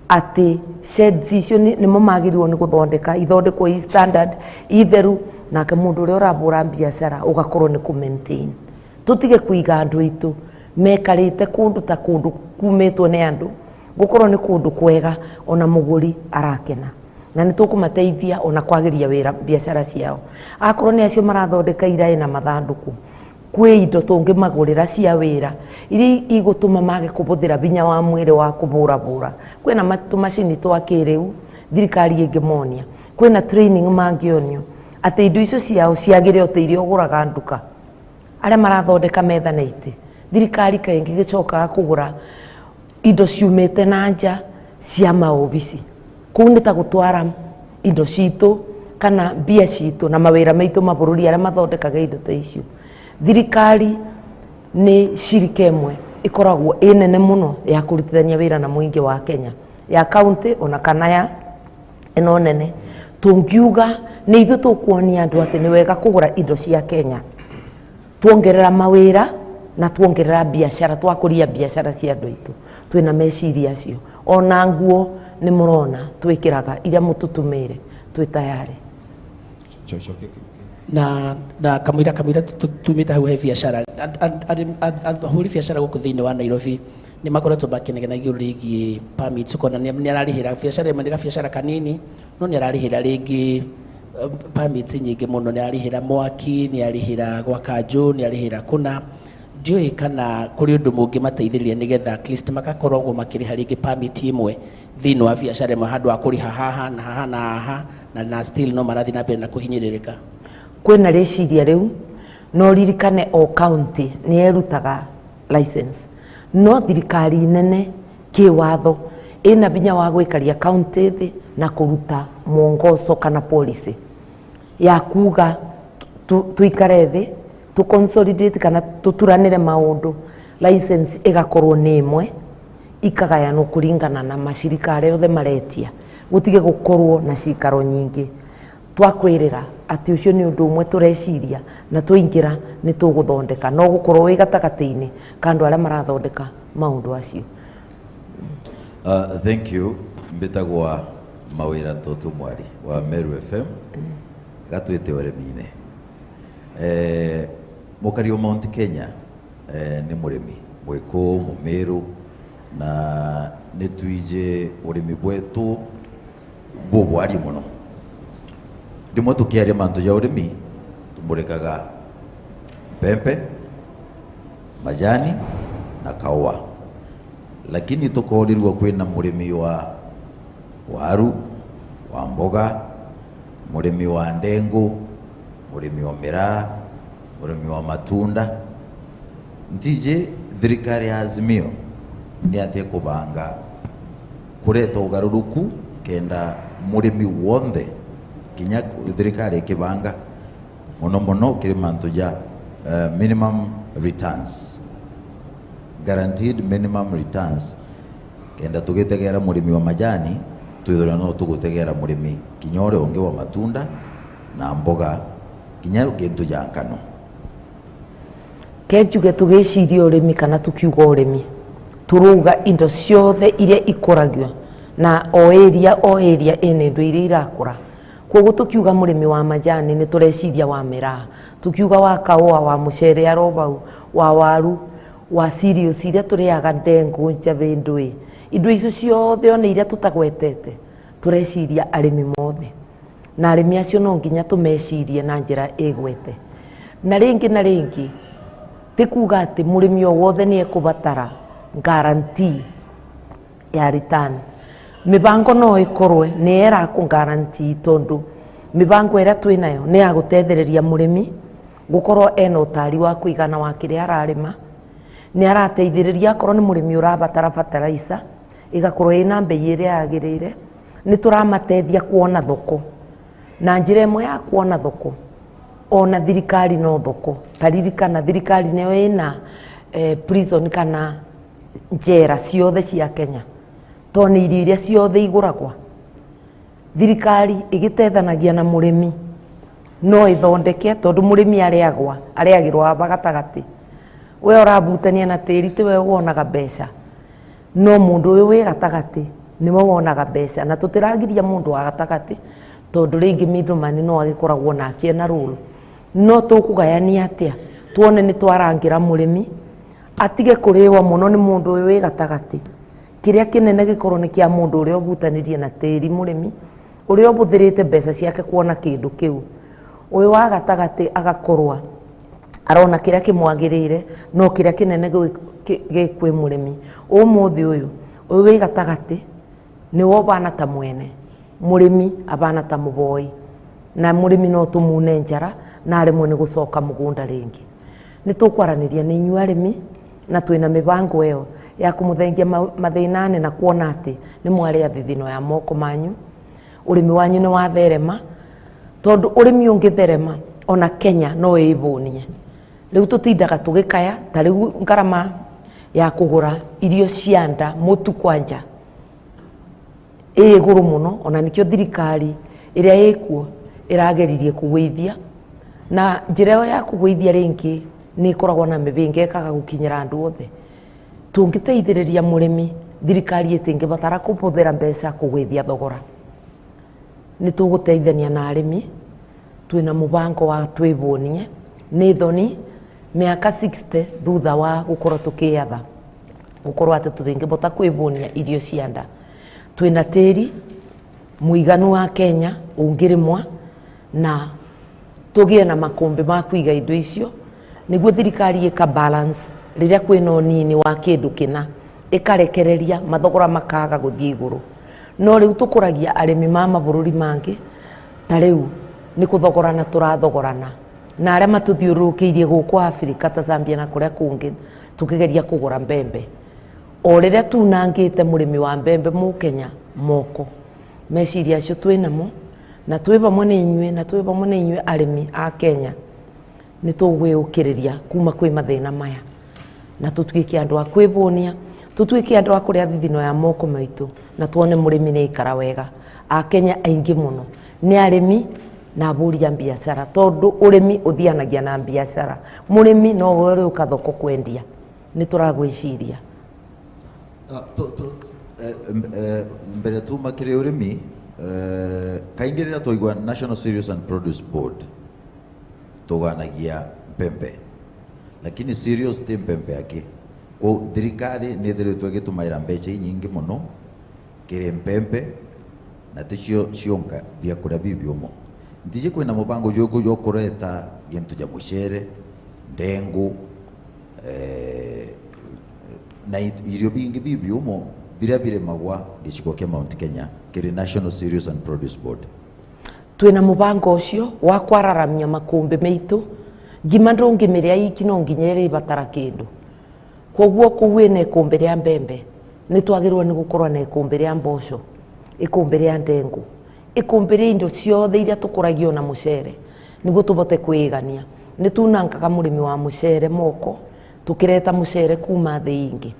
atĩ sheds icio nĩmo magĩrĩirwo nĩ gũthondeka, ithondekwo i standard itheru, nake mũndũ ũrĩa ũrabũra biacara ũgakorwo nĩ kũ maintain. Tũtige kũiga andũ aitũ mekarĩte kũndũ ta kũndũ kumĩtwo nĩ andũ, gũkorwo nĩ kũndũ kwega ona mũgũri arakena, na nĩ tũkũmateithia ona kwagĩria wĩra biacara ciao. Akorwo nĩ acio marathondeka iraĩ na mathandũkũ, kwĩ indo tũngĩmagũrĩra cia wĩra iria igũtũma mage kũbũthĩra binya wa mwĩrĩ wa kũbũrabũra. Kwĩna tũmacini twa kĩrĩu thirikari ĩngĩmonia, kwĩna training mangĩonio atĩ indo icio ciao ciagĩre o ta iria ũgũraga nduka. Arĩa marathondeka metha na itĩ, thirikari kaingĩ gĩcokaga kũgũra indo ciumĩte na nja cia maobici. Kũu nĩ ta gũtwara indo citũ kana mbia citũ na mawĩra maitũ mabũrũri arĩa mathondekaga indo ta icio. Thirikari nĩ cirika ĩmwe ĩkoragwo ĩ nene mũno ya kũrutithania wĩra na mũingĩ wa Kenya, ya county ona kana ya ĩno nene. Tũngiuga nĩ ithuĩ tũkuonia andũ atĩ nĩ wega kũgũra indo cia Kenya, tuongerera mawĩra na tuongerera biacara, twakũria biacara cia andũ aitũ. Twĩna meciria acio. Ona nguo nĩ mũrona twĩkĩraga iria mũtũtũmĩire, twĩ tayarĩ. Na kamũira tumĩte hau he biacara, ahũri biacara gũkũ thĩinĩ wa Nairobi nĩ makoretwo makĩnegena igũrũ rĩgiĩ permits, ũkona nĩ ararĩhĩra biacara ĩmwe nĩ gabiacara kanini, no nĩ ararĩhĩra rĩngĩ permits nyingĩ mũno, nĩ ararĩhĩra mwaki, nĩ ararĩhĩra gwa kanjũ, nĩ ararĩhĩra kũna. Ndiũĩ kana kũrĩ ũndũ mũngĩmateithĩrĩria nĩgetha at least magakoragwo makĩrĩha rĩngĩ permit ĩmwe thĩinĩ wa biacara ĩmwe handũ ha kũrĩha haha na haha na haha na still no marathiĩ na mbere na kũhinyĩrĩrĩka. Kwĩna rĩciria rĩu, no ririkane o county nĩ ĩrutaga license, no thirikari nene kĩwatho ĩna binya wa gwĩkaria county thĩ na kũruta mwongozo kana policy ya kuga tuikare thĩ tu consolidate kana tuturanĩre maũndũ, license ĩgakorwo nĩ ĩmwe ikagayanwo kũringana na macirika arĩa othe maretia, gũtige gũkorwo na cikaro nyingĩ. Twakwĩrĩra atĩ ũcio nĩ ũndũ ũmwe tũreciria na twaingĩra nĩ tũgũthondeka, no gũkorwo wĩ gatagatĩ-inĩ ka andũ arĩa marathondeka maũndũ acio. Thank you. Mbĩtagwa Mawĩra Ntoto Mwari wa Meru FM gatwĩte ũrĩmi-inĩ. Mũkari wa Mount Kenya nĩ mũrĩmi mwĩkũ mũmĩrũ na nĩ tuije ũrĩmi bwetu bũbwari mũno. Ndimwe tũkĩaria mantu ya ũrĩmi tumũrĩkaga mbembe, majani na kaũa, lakini tukorirwo kwĩna mũrĩmi wa waru, wa mboga, mũrĩmi wa ndengu, mũrĩmi wa miraa, mũrĩmi wa matunda. Ntije thirikari ya Azimio nĩ atie kũbanga kũreta ũgarũrũku kenda mũrĩmi wonthe kinya thirikari ĩkĩbanga mũno mũno kĩrĩ mantu ja minimum returns, guaranteed minimum returns, kenda tũgĩtegera mũrĩmi wa majani twithira no tũgũtegera mũrĩmi kinya ũrĩa ũngĩ wa matunda na mboga kinya kĩndũ ja ngano. Ke njuge tũgĩciria ũrĩmi kana tũkiuga ũrĩmi tũrauga indo ciothe iria ikũragio na o area o area ĩna indo iria irakũra. Koguo tũkiuga mũrĩmi wa majani nĩ tũreciria wa mĩraa, tũkiuga wa kaũa, wa mũcere aro bau, wa waru, wa cereals iria tũrĩaga, ndengũ, njabĩ, ndũĩ, indo icio ciothe ona iria tũtagwetete tũreciria arĩmi mothe, na arĩmi acio no nginya tũmecirie na njĩra ĩgwete. Na rĩngĩ na rĩngĩ ti kuga atĩ mũrĩmi o wothe nĩ ekũbatara guarantee ya return. Mĩbango no ĩkorwe nĩ ĩrakũ guarantee tondũ mĩbango ĩrĩa twĩnayo nĩ ya gũtethereria mũrĩmi gũkorwo ena ũtari wa kũigana wa kĩrĩa ararĩma, nĩ arateithĩrĩria akorwo nĩ mũrĩmi ũrabatara fertilizer ĩgakorwo ĩna mbei ĩrĩa yagĩrĩire, nĩ tũramateithia kuona thoko. Na njĩra ĩmwe ya kuona thoko ona thirikari no thoko, taririkana thirikari nĩyo ĩna prison kana njera ciothe cia Kenya, to nĩ irio iria ciothe igũragwa. Thirikari ĩgĩtethanagia na mũrĩmi no ĩthondeke, tondũ mũrĩmi arĩagwa arĩagĩrwo aba gatagatĩ, we ũrabutania na tĩri tiwe wonaga mbeca, no mũndũ ũyũ wĩ gatagatĩ nĩwe wonaga mbeca. Na tũtĩragiria mũndũ wa gatagatĩ tondũ rĩngĩ middleman no agĩkoragwo nake ena role, no tũkũgayania atĩa tuone nĩ twarangĩra mũrĩmi atige kũrĩwa mũno nĩ mũndũ ũyũ wĩ gatagatĩ. Kĩrĩa kĩnene gĩkorwo nĩ kĩa mũndũ ũrĩa ũbutanĩrie na tĩri, mũrĩmi ũrĩa ũbũthĩrĩte mbeca ciake kuona kĩndũ kĩu. Ũyũ wa gatagatĩ agakorwa arona kĩrĩa kĩmwagĩrĩire, no kĩrĩa kĩnene gĩ kwĩ mũrĩmi. Ũmũthĩ ũyũ ũyũ wĩ gatagatĩ nĩwe ũbana ta mwene, mũrĩmi abana ta mũboi, na mũrĩmi no tũmune njara na aremwo nĩ gũcoka mũgũnda rĩngĩ. Nĩ tũkwaranĩria nĩ inyuĩ arĩmi na twĩna mĩbango ĩyo ya kũmũthengia mathĩna-inĩ na kuona atĩ nĩ mwarĩa thithino ya moko manyu, ũrĩmi wanyu nĩ watherema, tondũ ũrĩmi ũngĩtherema ona Kenya no ĩĩbũnie. Rĩu tũtindaga tũgĩkaya ta rĩu ngarama ya kũgũra irio cia nda mũtu kwanja ĩ igũrũ mũno, ona nĩkĩo thirikari ĩrĩa ĩkuo ĩrageririe kũgũithia, na njĩra ĩyo ya kũgũithia rĩngĩ nĩ ĩkoragwo na mĩhĩnga ĩkaga gũkinyĩra andũ othe. Tũngĩteithĩrĩria mũrĩmi, thirikari ĩtingĩbatara kũhũthĩra mbeca kũgũithia thogora. Nĩ tũgũteithania na arĩmi, twĩna mũbango wa twĩbũnie. Nĩ thoni mĩaka 60 thutha wa gũkorwo tũkĩatha gũkorwo atĩ tũtingĩbota kwĩbũnia irio cia nda. Twĩna tĩri mũiganu wa Kenya ũngĩrĩmwa na tũgĩe na makũmbĩ ma kũiga indo icio, nĩguo thirikari ĩka balance rĩrĩa kwĩna ũnini wa kĩndũ kĩna, ĩkarekereria mathogora makaga gũthiĩ igũrũ. No rĩu tũkũragia arĩmi ma mabũrũri mangĩ, ta rĩu nĩ kũthogorana tũrathogorana na arĩa matũthiũrũrũkĩirie gũkũ Afrika ta Zambia na kũrĩa kũngĩ, tũkĩgeria kũgũra mbembe. O rĩrĩa tunangĩte mũrĩmi wa mbembe mũkenya moko, meciria acio twĩnamo na twĩ vamwe nĩ inyuĩ, na twĩ vamwe nĩ inyuĩ arĩmi a Kenya, nĩ tũgwĩũkĩrĩria kuma kwĩ mathĩna maya na tũtuĩke andũ a kwĩbũnia, tũtuĩke andũ a kũrĩa thithino ya moko maitũ, na tuone mũrĩmi nĩ aikara wega. Akenya aingĩ mũno nĩ arĩmi na ahũri a biacara, tondũ ũrĩmi ũthianagia na biacara. Mũrĩmi no we ũrĩũka thoko kwendia. Nĩ tũragwĩciria. Mbere tuma kiri urimi, kaingĩ rĩrĩa twaigua National Cereals and Produce Board tuganagia mpembe, lakini cereals ti mpembe yake. Kwa thirikari nĩ ĩthiritwo ĩgĩtũmaĩra mbeca nyingĩ mũno kĩrĩ mpembe na ticio cionka biakuria bibiumo. Ntije kwina mubango juku jo kureta gintu ja mucere, ndengu, na irio bingi bibiumo biria biremagwa gĩcigo kĩa Mount Kenya kĩrĩ National Cereals and Produce Board. Twina mubango ucio wa kwararamia makumbi maitu ngima ndũngĩmĩrĩa iki no nginya ĩrĩbatara kĩndũ. Koguo kũu wĩna ikũmbĩ rĩa mbembe nĩ twagĩrĩirwo nĩ gũkorwo na ikũmbĩ rĩa mboco, ikũmbĩ rĩa ndengũ, ikũmbĩ rĩa indo ciothe iria tũkũragio na mũcere nĩguo tũbote kwĩigania. Nĩ tunangaga mũrĩmi wa mũcere moko tũkĩreta mũcere kuma thĩ ingĩ.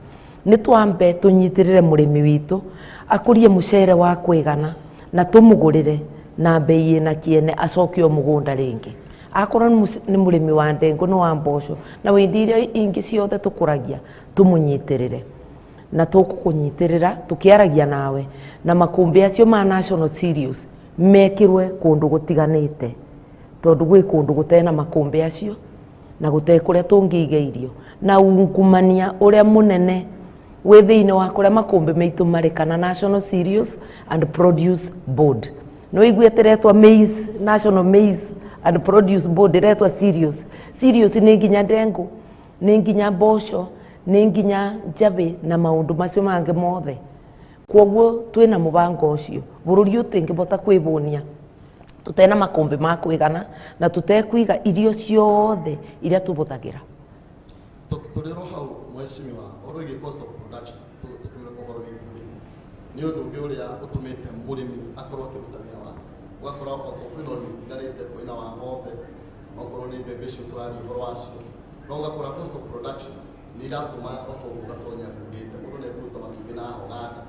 Nĩ twambe tũnyitĩrĩre mũrĩmi witũ akũrie mũcere wa kwĩgana na tũmũgũrĩre na mbei ĩna kĩene acoke o mũgũnda rĩngĩ. Akorwo nĩ mũrĩmi wa ndengũ nĩ wa mboco na wa indo iria ingĩ ciothe tũkũragia tũmũnyitĩrĩre. Na tũkũkũnyitĩrĩra tũkĩaragia nawe na makũmbĩ acio ma National Cereals mekĩrwe kũndũ gũtiganĩte tondũ gwĩ kũndũ gũtena makũmbĩ acio na gũte kũrĩa tũngĩiga irio na ungumania ũrĩa mũnene wĩ thĩinĩ wa kũrĩa makũmbĩ maitũ marĩ kana National Cereals and Produce Board. Nĩ wĩiguĩte ĩretwa maize, National Maize and Produce Board ĩretwa cereals. Cereals nĩ nginya ndengũ, nĩ nginya mboco, nĩ nginya njabĩ na maũndũ macio mangĩ mothe. Koguo twĩna mũbango ũcio bũrũri ũtingĩbota kwĩbũnia tũtena makũmbĩ ma kwĩgana na tũtekũiga irio ciothe iria tũbũthagĩra. Tũrĩ oro hau mheshimiwa, ũhoro wĩgiĩ cost of production tũkĩmĩra ũhoro wĩgiĩ ũrĩmi nĩ ũndũ ũngĩ ũrĩa ũtũmĩte mũrĩmi akorwo akĩruta wĩra wake. Ũgakora okorwo kwĩna ũrĩmi ũtiganĩte, kwĩna wa ng'ombe, okorwo nĩ mbembe icio tũraria ũhoro wacio, no ũgakora cost of production nĩ iratũma otoguo gatonya kugĩte mũndũ nĩ ekũruta matumbĩ na Ũganda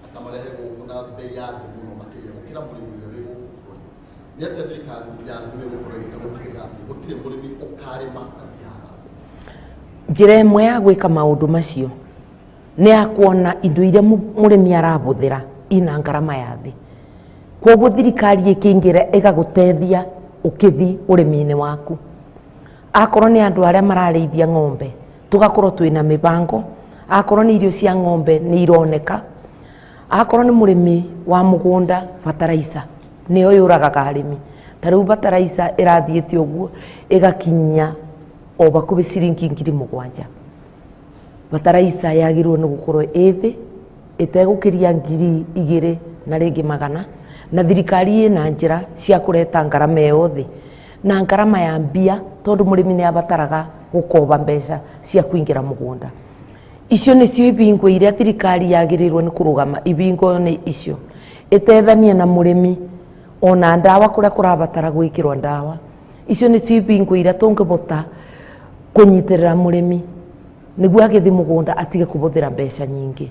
akamarehe gũkũ na bei ya thĩ mũno makĩria gũkĩra mũrĩmi ũrĩa wĩ gũkũ bũrũri. Nĩ atĩa thirikari ya Azimio ĩgũkorwo ĩgĩka gũtigĩrĩra atĩ gũtirĩ mũrĩmi ũkarĩma athiĩ hathara? Njĩra ĩmwe ya gwĩka maũndũ macio nĩ ya kuona indo iria mũrĩmi arabũthĩra ina ngarama ya thĩ. Koguo thirikari ĩkĩingĩra ĩgagũteithia ũkĩthi ũrĩmi-inĩ waku. Akorwo nĩ andũ arĩa mararĩithia ng'ombe tũgakorwo twĩna mĩbango, akorwo nĩ irio cia ng'ombe nĩ ironeka, akorwo nĩ mũrĩmi wa mũgũnda bataraica nĩyo yũragaga arĩmi. Ta rĩu bataraica ĩrathiĩte ũguo ĩgakinyia o hakuhĩ ciringi 7,000. Bataraica yagĩrĩirwo nĩ gũkorwo ĩ thĩ ĩtegũkĩria 2,000 na rĩngĩ 100, na thirikari ĩna njĩra cia kũreta ngarama ĩyo thĩ na ngarama ya mbia tondũ mũrĩmi nĩ abataraga gũkoba mbeca cia kũingĩra mũgũnda. Icio nĩcio ibingo iria thirikari yagĩrĩirwo nĩ kũrũgama. Ibingo nĩ icio ĩtethanie na mũrĩmi ona ndawa kũrĩa kũrabatara gwĩkĩrwo ndawa. Icio nĩcio ibingo iria tũngĩbota kũnyitĩrĩra mũrĩmi nĩguo agĩthiĩ mũgũnda atige kũbũthĩra mbeca nyingĩ,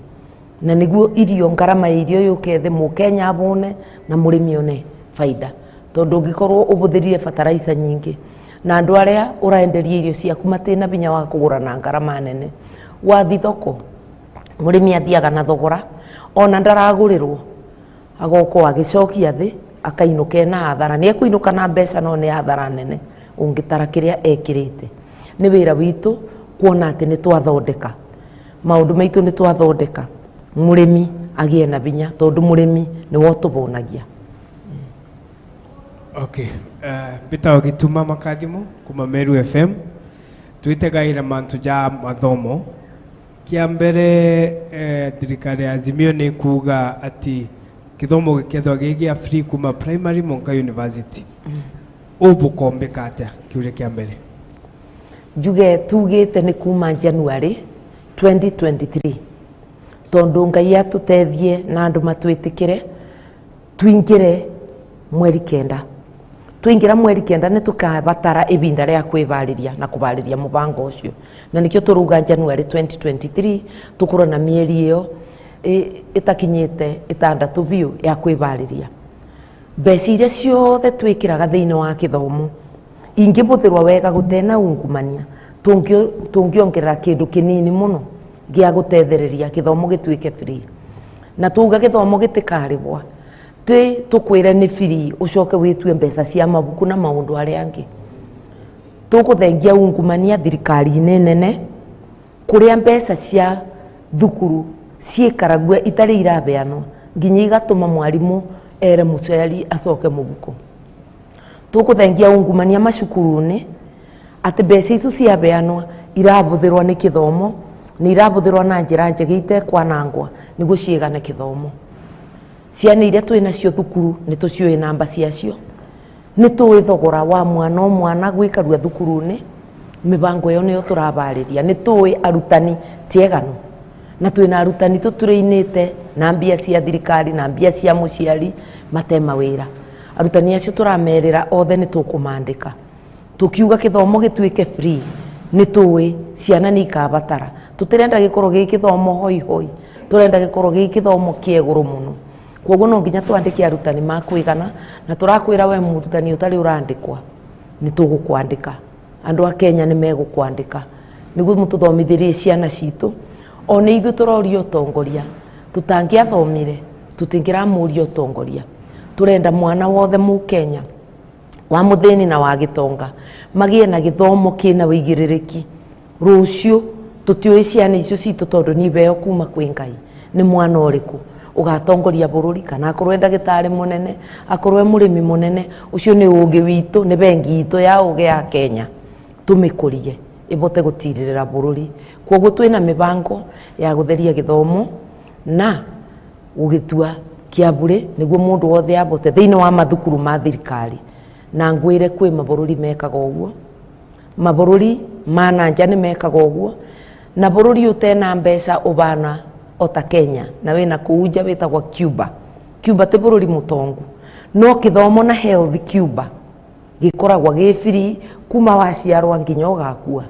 na nĩguo irio ngarama ya irio yũke thĩ, mũkenya abũne na mũrĩmi one baida. Tondũ ũngĩkorwo ũbũthĩrire bataraica nyingĩ na andũ arĩa ũraenderia irio ciaku matina binya wa kũgũra na ngarama nene, wathi thoko mũrĩmi athiaga na thogora ona ndaragũrĩrwo agoka agĩcokia thĩ akainũka ena hathara. Nĩ ekũinũka na mbeca no nĩ hathara nene ũngĩtara kĩrĩa ekĩrĩte. Nĩ wĩra witũ kuona atĩ nĩ twathondeka maũndũ maitũ, nĩ twathondeka mũrĩmi agĩe na binya tondũ mũrĩmi nĩwe ũtũbũnagia. Okay, mbĩtagwo Gĩtuma Makathimo kuma Meru FM. Twĩtegaĩra mantu ja mathomo. Kĩa mbere, thirikari ya Azimio nĩ kuga atĩ gĩthomo gĩkethwa gĩ gĩa free kuma primary monka university. Ũbũkombĩka atĩa? Kĩũria kĩa mbere. Njuge tugĩte nĩ kuma January 2023 tondũ Ngai atũteithie na andũ matwĩtĩkĩre tuingĩre mweri 9. Twaingĩra mweri 9 nĩ tũkabatara ibinda rĩa kwĩbarĩria na kũbarĩria mũbango ũcio, na nĩkĩo tũrauga January 2023 tũkorwo na mĩeri ĩyo ĩtakinyĩte 6 biũ ya kwĩbarĩria. Mbeca iria ciothe twĩkĩraga thĩinĩ wa kĩthomo ingĩbũthĩrwo wega gũtena ungumania tũngĩongerera kĩndũ kĩnini mũno gĩa gũtethereria kĩthomo gĩtuĩke free. Na tuuga gĩthomo gĩtikarĩbwa ti tukwire nĩ free ucoke witue mbeca cia mabuku na maundu arĩa angĩ. Tũkũthengia ungumania thirikari-inĩ nene kũrĩa mbeca cia thukuru ciĩkaragua itarĩ irabeanwo nginya igatũma mwarimũ ere mũciari acoke mũbuko. Tũkũthengia ungumania macukuru-inĩ atĩ mbeca icio ciabeanwa irabũthĩrwo nĩ kĩthomo nĩ irabũthĩrwo na njĩra njega itekwanangwa nĩguo ciĩgane kĩthomo. Ciana iria twĩ nacio thukuru nĩ tũciũĩ namba ciacio, nĩ tũĩ thogora wa mwana o mwana gwĩkarua thukuru-inĩ. Mĩbango ĩyo nĩyo tũrabarĩria. Nĩ tũĩ arutani ti eganu na twĩna arutani tũtũrĩinĩte na mbia cia thirikari na mbia cia mũciari mate mawĩra. Arutani acio tũramerĩra othe nĩ tũkũmandĩka. Tukiuga kĩthomo gĩtuĩke free nĩ tũĩ ciana nĩ ikabatara. Tũtirenda gĩkorwo gĩ kĩthomo hoi hoi, tũrenda gĩkorwo gĩ kĩthomo kĩa igũrũ mũno. Koguo no nginya twandĩke arutani makwĩgana, na tũrakwĩra we mũrutani ũtarĩ ũrandĩkwa nĩ tũgũkwandĩka. Andũ a Kenya nĩ megũkwandĩka nĩguo mũtũthomithĩrie ciana citũ. O nĩ ithuĩ tũroria ũtongoria, tũtangĩathomire tũtingĩramũria ũtongoria. Tũrenda mwana wothe mũkenya wa mũthĩni na wa gĩtonga magĩe na gĩthomo kĩna wĩigĩrĩrĩki. Rũciũ tũtiũĩ ciana icio citũ tondũ nĩ iheo kuma kwĩ Ngai, nĩ mwana ũrĩkũ ũgatongoria bũrũri, kana akorwo e ndagĩtarĩ mũnene, akorwo e mũrĩmi mũnene. Ũcio nĩ ũgĩ witũ, nĩ bengi itũ ya ũgĩ ya Kenya, tũmĩkũrie ĩbote gũtirĩrĩra bũrũri. Koguo twĩna mĩbango ya gũtheria gĩthomo na gũgĩtua kĩa bure nĩguo mũndũ wothe abote thĩinĩ wa mathukuru ma thirikari. Na ngwĩre kwĩ mabũrũri mekaga ũguo, mabũrũri ma na nja nĩ mekaga ũguo, na bũrũri ũtena mbeca ũbana ota Kenya na wĩna kũu nja wĩtagwo Cuba. Cuba ti bũrũri mũtongu, no kĩthomo na health Cuba gĩkoragwo gĩ free kuma waciarwa nginya ũgakua,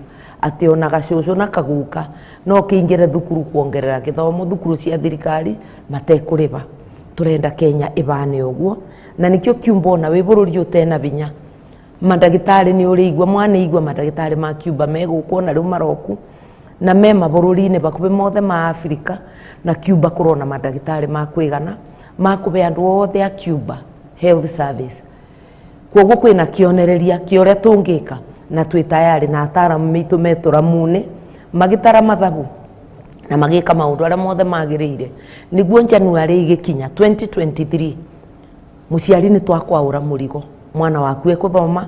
atĩ ona gacũcũ na kaguka no kĩingĩre thukuru kuongerera gĩthomo thukuru cia thirikari matekũrĩba. Tũrenda Kenya ĩbane ũguo, na nĩkĩo Cuba ona wĩ bũrũri ũtena binya mandagĩtarĩ nĩ ũrĩigua mwana igua mandagĩtarĩ ma Cuba me gũkũ ona rĩu maroku na me mabũrũri-inĩ bakubĩ mothe ma Afrika, na Cuba kũrona mandagĩtarĩ ma kwĩgana ma kũbe andũ othe a Cuba health service. Koguo kwĩna kĩonereria kĩa ũrĩa tũngĩka, na twĩ tayarĩ na ataramu mitũ metũramu-inĩ magĩtara mathabu na magĩka maũndũ arĩa mothe magĩrĩire nĩguo January ĩgĩkinya 2023 mũciari nĩ twakwaũra mũrigo mwana waku ekũthoma,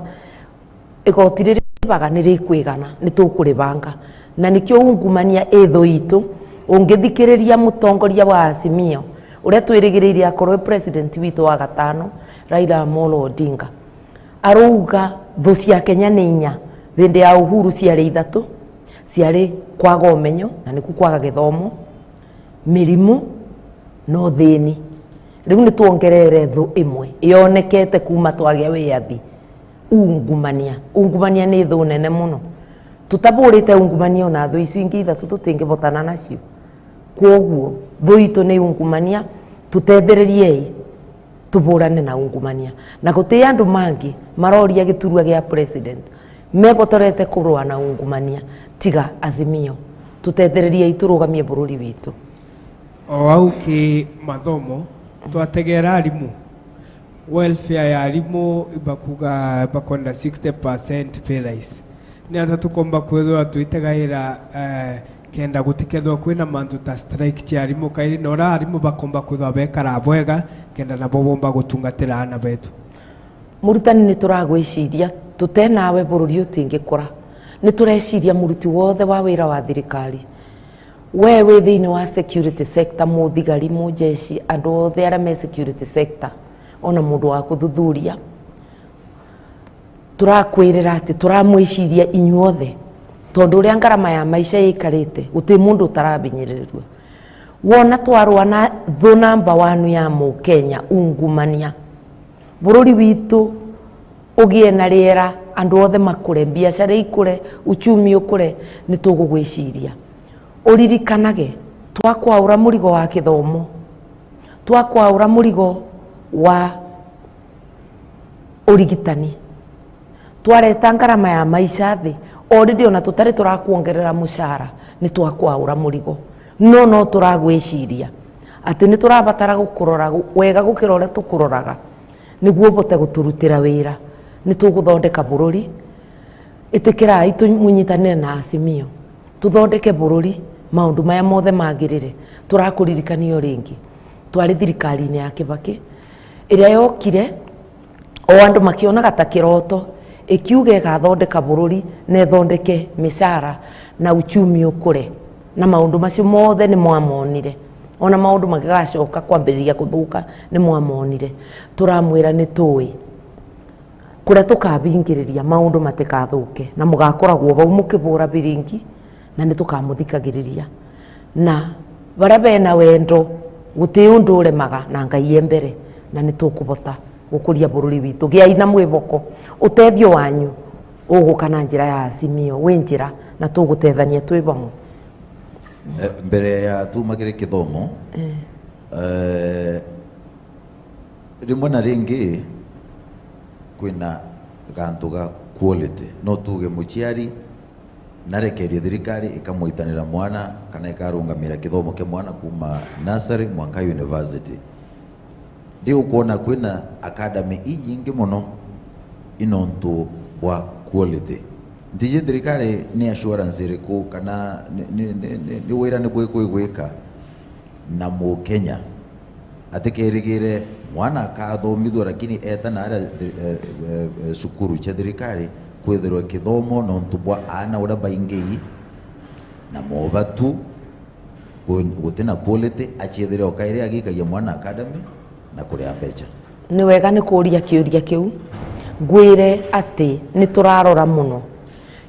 igoti rĩrĩa rĩbaga nĩ rĩkwĩgana, nĩ tũkũrĩbanga. Na nĩkĩo ungumania ĩ thũ itũ. Ũngĩthikĩrĩria mũtongoria wa Azimio ũrĩa twĩrĩgĩrĩire akorwo president witũ wa gatano Raila Amolo Odinga, arauga thũ cia Kenya nĩ inya. Hĩndĩ ya Uhuru ciarĩ ithatũ, ciarĩ kwaga ũmenyo na nĩkuo kwaga gĩthomo, mĩrimũ na ũthĩni. Rĩu nĩ tuongerere thũ ĩmwe yonekete kuma twagĩa wĩyathi, ungumania. Ungumania nĩ thũ nene mũno. Tũtabũrĩte ungumania ona thũ icio ingĩ ithatũ tũtingĩbotana nacio. Koguo thũ itũ nĩ ungumania, tũtethererie tũbũrane na ungumania. Na gũtĩ andũ mangĩ maroria gĩturwa gĩa president mebotorete kũrũa na ungumania tiga Azimio. Tũtethererie tũrũgamie bũrũri witũ. O au kĩ mathomo twategera arimũ welfare ya arimũ bakuga bakwenda 60% pay rise. Nĩ ata tukomba kwithwa twitegaira kenda gutikethwa kwina mantu ta strike cia arimũ kairi na ora arimũ bakomba kwithwa bekara bwega kenda nabo bomba gutungatira ana betu. Mũrutani nĩ tũragwĩciria tũtenawe bũrũri ũtingĩkũra. Nĩ tũreciria mũruti wothe wa wĩra wa thirikari, we wĩ thĩinĩ wa security sector, mũthigari, mũjeshi, andũ othe arĩa me security sector, ona mũndũ wa kũthuthuria, tũrakwĩrĩra atĩ tũramwĩciria inyuothe, tondũ ũrĩa ngarama ya maica ĩikarĩte gũtirĩ mũndũ ũtarabinyĩrĩrua. Wona twarũa na thũ namba 1 ya mũkenya ungumania, bũrũri witũ ũgĩe na rĩera, andũ othe makũre, biacara ikũre, uchumi ũkũre, nĩ tũgũgwĩciria. Ũririkanage twakwaũra mũrigo wa kĩthomo, twakwaũra mũrigo wa ũrigitani, twareta ngarama ya maica thĩ, already ona tũtarĩ tũrakuongerera mũcara nĩ twakwaũra mũrigo, no no tũragwĩciria. Atĩ nĩ tũrabatara gũkũrora wega gũkĩra ũrĩa tũkũroraga nĩguo ũbote gũtũrutĩra wĩra. Nĩ tũgũthondeka bũrũri. Ĩtĩkĩrai tũnyitanĩre na Azimio tũthondeke bũrũri maũndũ maya mothe magĩrĩre. Tũrakũririkanio rĩngĩ twarĩ thirikari-inĩ ya Kibaki ĩrĩa yokire o andũ makĩonaga ta kĩroto, ĩkiuga ĩgathondeka bũrũri na ĩthondeke mĩcara na uchumi ũkũre, na maũndũ macio mothe nĩ mwamonire. Ona maũndũ magĩgacoka kwambĩrĩria gũthũka nĩ mwamonire. Tũramwĩra nĩ tũĩ kũrĩa tũkabingĩrĩria maũndũ matikathũke, na mũgakoragwo vau mũkĩbũra biringi, na nĩ tũkamũthikagĩrĩria. Na barĩa bena wendo gũtĩ ũndũ ũremaga na Ngai e mbere, na nĩ tũkũbota gũkũria bũrũri witũ. Gĩai na mwĩboko, ũtethio wanyu ũgũka na njĩra ya Azimio wĩ njĩra, na tũgũtethania twĩ vamwe. Mbere ya tumagĩre kĩthomo, rĩmwe na rĩngĩ kwĩna gantu ga quality. No tuge mũciari narekerie thirikari ikamũitanĩra mwana kana ikarũngamĩra kĩthomo kĩa mwana kuma nursery mwanka university. Ndi ukuona kwĩna academy inyingĩ mũno inontu bwa quality. Ntije thirikari ni assurance ĩrĩkũ kana nĩ wĩra nĩ gwĩka na mũkenya atĩ kerĩgĩre mwana akathomithwo lakini etana aria cukuru cia thirikari kwithirwo kithomo nontu bwa ana uria baingei na mobatu gutina quality achiethire o kaire agikagia mwana academy na kuria mbeca. Nĩ wega nĩ kũria kĩũria kĩu. Ngwĩre atĩ nĩ tũrarora mũno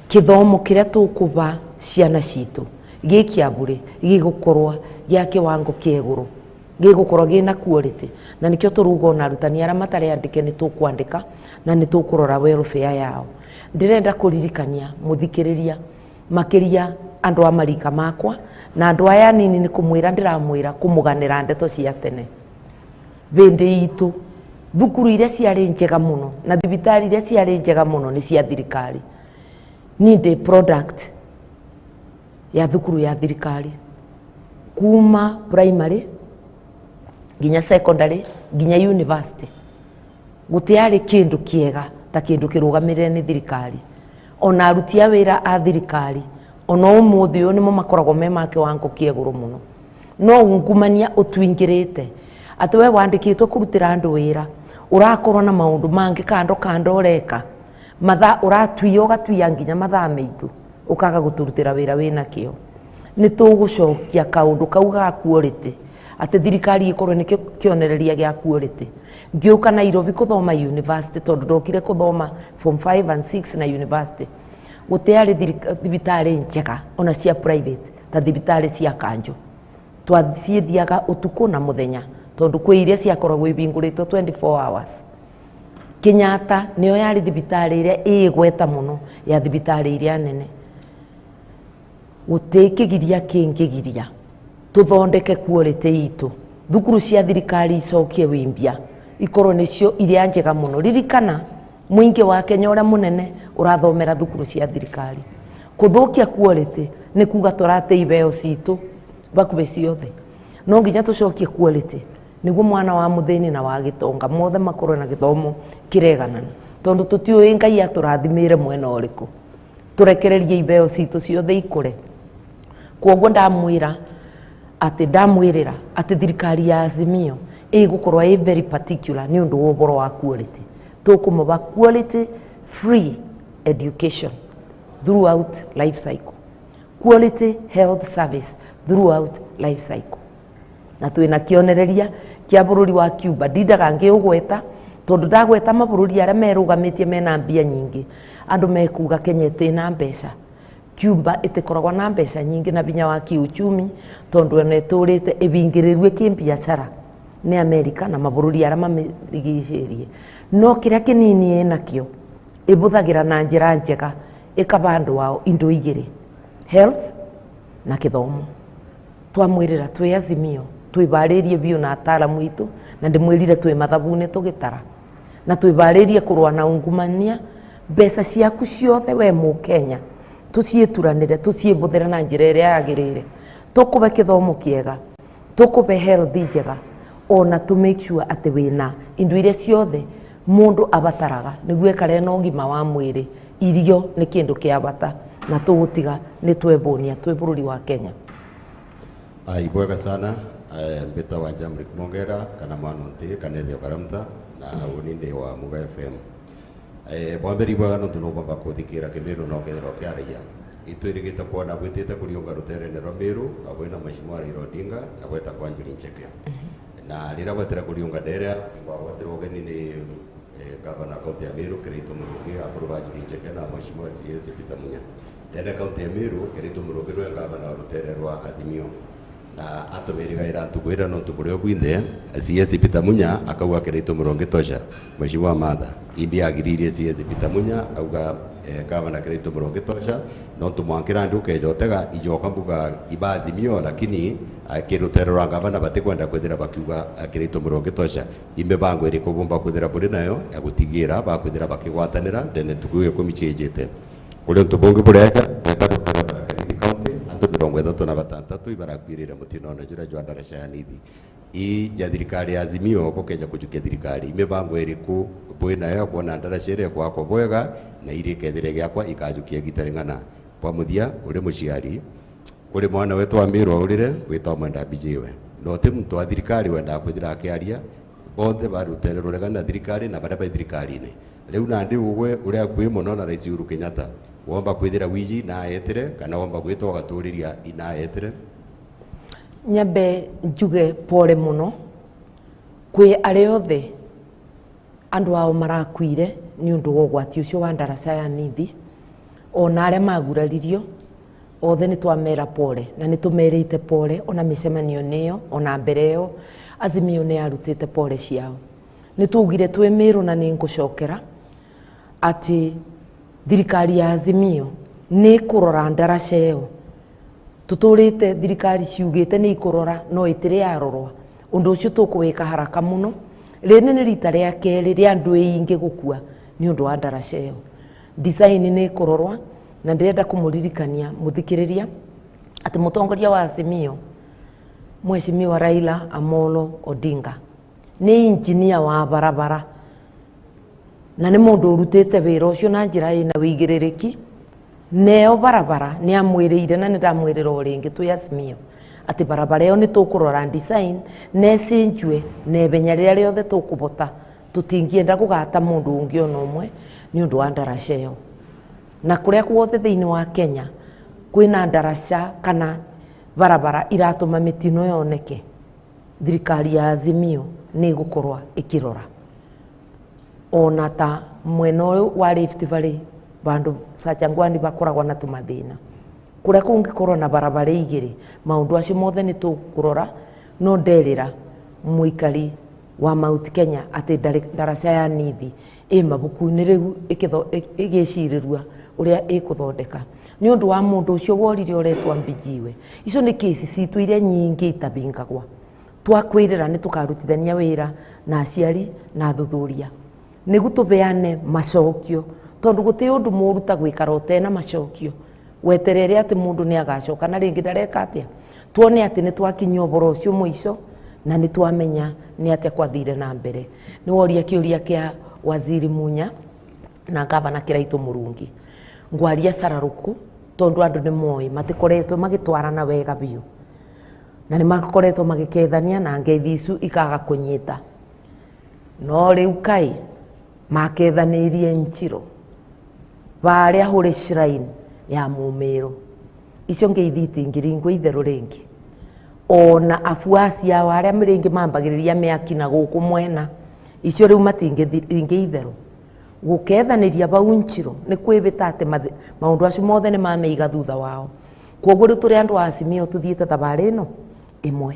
kĩthomo kĩrĩa tũkũba ciana citũ gĩ kĩa bure gĩgũkorwo gĩa kĩwango kĩa igũrũ, gĩgũkorwo gĩna quality, na nĩkĩo tũruga ona arutani arĩa matarĩ andĩke nĩ tũkwandĩka na nĩ tũkũrora welfare yao. Ndĩrenda kũririkania mũthikĩrĩria makĩria andũ a marika makwa na andũ aya anini nĩ kũmwĩra ndĩramwĩra kũmũganĩra ndeto cia tene. Hĩndĩ itũ thukuru iria ciarĩ njega mũno na thibitarĩ iria ciarĩ njega mũno nĩ cia thirikari. Niĩ ndĩ product ya thukuru ya thirikari kuma primary nginya secondary nginya university. Gũtiarĩ kĩndũ kĩega ta kĩndũ kĩrũgamĩrĩre nĩ thirikari. Ona aruti a wĩra a thirikari ona ũmũthĩ ũyũ nĩmo makoragwo me ma kĩwango kĩa igũrũ mũno. No ungumania ũtũingĩrĩte atĩ we wandĩkĩtwo kũrutĩra andũ wĩra ũrakorwo na maũndũ mangĩ kando kando ũreka mathaa ũratuia ũgatuia nginya mathaa maitũ ũkaga gũtũrutĩra wĩra wĩna kĩo. Nĩ tũgũcokia kaũndũ kau ga quality atĩ thirikari ĩkorwo nĩkĩo kĩonereria gĩa quality. Ngĩũka Nairobi kũthoma university tondũ ndokire kũthoma form 5 and 6 na university, gũtiarĩ thibitarĩ njega ona cia private ta thibitarĩ cia kanjũ. Twaciĩthiaga ũtukũ na mũthenya tondũ kwĩ iria ciakoragwo ibingũrĩtwo 24 hours. Kenyatta nĩyo yarĩ thibitarĩ ĩrĩa ĩgweta mũno ya thibitarĩ iria nene. Gũtĩ kĩgiria kĩngĩgiria tũthondeke quality itũ. Thukuru cia thirikari icokie wĩmbia ikorwo nĩcio iria njega mũno. Ririkana mũingĩ wa Kenya ũrĩa mũnene ũrathomera thukuru cia thirikari. Kũthũkia quality nĩ kuga tũrate ibeo citũ bakubĩ ciothe. No nginya tũcokie quality nĩguo mwana wa mũthĩni na wa gĩtonga mothe makorwo na gĩthomo kĩreganana, tondũ tũtiũĩ Ngai atũrathimĩre mwena ũrĩkũ. Tũrekererie ibeo citũ ciothe ikũre. Kwoguo ndamwĩra atĩ ndamwĩrĩra atĩ thirikari ya Azimio ĩgũkorwo ĩ very particular nĩ ũndũ wa ũhoro wa quality. Tũkũmũba quality free education throughout life cycle, quality health service throughout life cycle. Na twĩna kĩonereria kĩa bũrũri wa Cuba. Ndindaga ngĩũgweta tondũ ndagweta mabũrũri arĩa merũgamĩtie mena mbia nyingĩ, andũ mekuga Kenya ĩtĩna mbeca. Cuba ĩtĩkoragwo na mbeca nyingĩ na binya wa kĩuchumi tondũ ona ĩtũrĩte ĩbingĩrĩrue kĩbiacara nĩ Amerika na mabũrũri arĩa mamĩrigicĩirie. No kĩrĩa kĩnini ĩnakĩo ĩbũthagĩra na njĩra njega ĩkaba andũ ao indo igĩrĩ, health na kĩthomo. Twamwĩrĩra twĩ Azimio twĩbarĩrie biũ na ataaramu itũ, na ndĩmwĩrire twĩ mathabu-inĩ tũgĩtara, na twĩbarĩrie kũrũa na ungumania. Mbeca ciaku ciothe we mũkenya tũciĩturanĩre tũciĩbũthĩre na njĩra ĩrĩa yagĩrĩire. Tũkũbe kĩthomo kĩega, Tũkũbe health njega ona to make sure atĩ wĩna indo iria ciothe mũndũ abataraga nĩguo ekare na ũgima wa mwĩrĩ. Irio nĩ kĩndũ kĩa bata na tũgũtiga nĩ twebũnia twĩ bũrũri wa Kenya. Ibwega sana mbita wa Jamrik Mongera kana mwanonti kana Karamta na uninde wa Muga FM. Bwambere ibwega no tunokwamba kuthikira kimiru no kethirwo kiaragia itwirigite kuona gwitite kuriunga ruterene rwa Miru abwina mheshimiwa Raila Odinga na gweta kwa Njuri Ncheke. Na rira gwetera kuriunga ndere gwagwatirwo ugeni ni gavana kaunti ya Miru Kiraitu Murungi akuru ba Njuri Ncheke na mheshimiwa CS Peter Munya. Ndene kaunti ya Miru Kiraitu Murungi niwe gavana wa rutere rwa Azimio na atubirigaira ntukwira no ntukurio bwinthe CS Peter Munya akauga Kiraitu Murungi tosha. Mheshimiwa Martha imbi agiririe CS Peter Munya auga gavana Kiraitu Murungi tosha no ntumwankira ndi ukejotega ijoka mbuga iba Azimio lakini kirutero rwa gavana batikwenda kwithira bakiuga Kiraitu Murungi tosha imbe bango iriko bumba kwithira buri nayo ya gutigira bakwithira bakigwatanira ndene tukuye kumichejete uri ntubungi bureja 36 ibarakwirire mutino na jura jwa ndaraca ya nithi i ja thirikari ya Azimio gukeja kujukia thirikari imibango iriku bwina yo kuona ndaraca ire kwakwa bwega na iri kethire giakwa ikajukia gitaring'ana kwa muthia uri muciari kuri mwana wetu wa Miru aurire witwa Mwenda Mbijiwe no ti muntu wa thirikari wendaga kwithira akiaria bonthe barutere ruregana na thirikari na baria bai thirikari-ini riu nandi ugwe uria akui muno na Rais Uhuru Kenyatta womba kwithira wiji na etire kana womba gwitwo gaturiria ina etire. Nyambe njuge pole muno kwi aria othe andu ao marakuire ni undu wa ugwati ucio wa ndaraca ya nithi ona aria maguraririo othe ni twamera pole na ni tumerite pole ona micemanio niyo ona mbere yo Azimio ni arutite pole ciao. Ni tugire twi Miru na ni ngucokera ati thirikari ya Azimio ni kurora ndaraca iyo tuturite thirikari ciugite ni ikurora no itiri yarorwa undu ucio tukuwika haraka muno. Riri ni rita ria keri ria andu aingi gukua ni undu wa ndaraca iyo. Design ni ikurorwa na ndirenda kumuririkania muthikiriria ati mutongoria wa Azimio Mheshimiwa Raila Amolo Odinga ni engineer wa barabara na ni mundu urutite wira ucio na njira ina wigirĩrĩki neo barabara ni amwĩrĩire na nĩ ndamwĩrĩra o rĩngĩ twĩ Azimio atĩ barabara ĩyo nĩ tũkũrora design na ĩcenjue na ihenya rĩrĩa rĩothe tũkũbota tũtingĩenda gũgata mũndũ ũngĩ ona ũmwe nĩ ũndũ wa ndaraca ĩyo. Na kũrĩa guothe thĩinĩ wa Kenya kwĩna ndaraca kana barabara iratũma mĩtino yoneke thirikari ya Azimio nĩ ĩgũkorwo ĩkĩrora ona ta mwena ũyũ wa Rift Valley bandu Sachangwani bakoragwo na tumathina kuria kungikorwo na barabara igiri maundu acio mothe ni tukurora no nderira muikari wa Mount Kenya ati ndaraca ya nithi i mabuku-inĩ rĩu ĩgĩcirĩrua ũrĩa ĩkũthondeka nĩ ũndũ wa mũndũ ũcio worire ũretwa Mbijiwe. Icio nĩ kesi citũ iria nyingĩ itabingagwa twakwĩrĩra nĩ tũkarutithania wĩra na aciari na athuthuria nĩguo tũbeane macokio tondu guti undu mũru ta gwikara ũtena macokio weterere atĩ mũndũ nĩ agacoka na rĩngĩ ndareka atĩa tuone atĩ nĩ twakinyia ũhoro ũcio mũico na nĩ twamenya nĩ atĩa kwathire na mbere. Nĩ woria kĩũria kĩa Waziri Munya na gavana Kiraitu Murungi ngwaria cararuku tondu andu nĩ moĩ matikoretwo magĩtwarana wega biũ na nĩ makoretwo magĩkethania na ngeithi icu ikaga kũnyita no rĩu kai makethanĩirie Njiro varia huri shrine ya Mumiru icio ngeithi itingĩringwo itherũ rĩngĩ ona afuasi ao aria rĩngĩ mambagĩrĩria mĩaki na gũkũ mwena icio rĩu matingĩringa itherũ gũkethanĩria vau Njiro nĩ kwĩbĩta atĩ maũndũ acio mothe nĩ mameiga thutha wao. Kwoguo rĩu tũrĩ andũ a Azimio tũthiĩte thabarĩ ĩno ĩmwe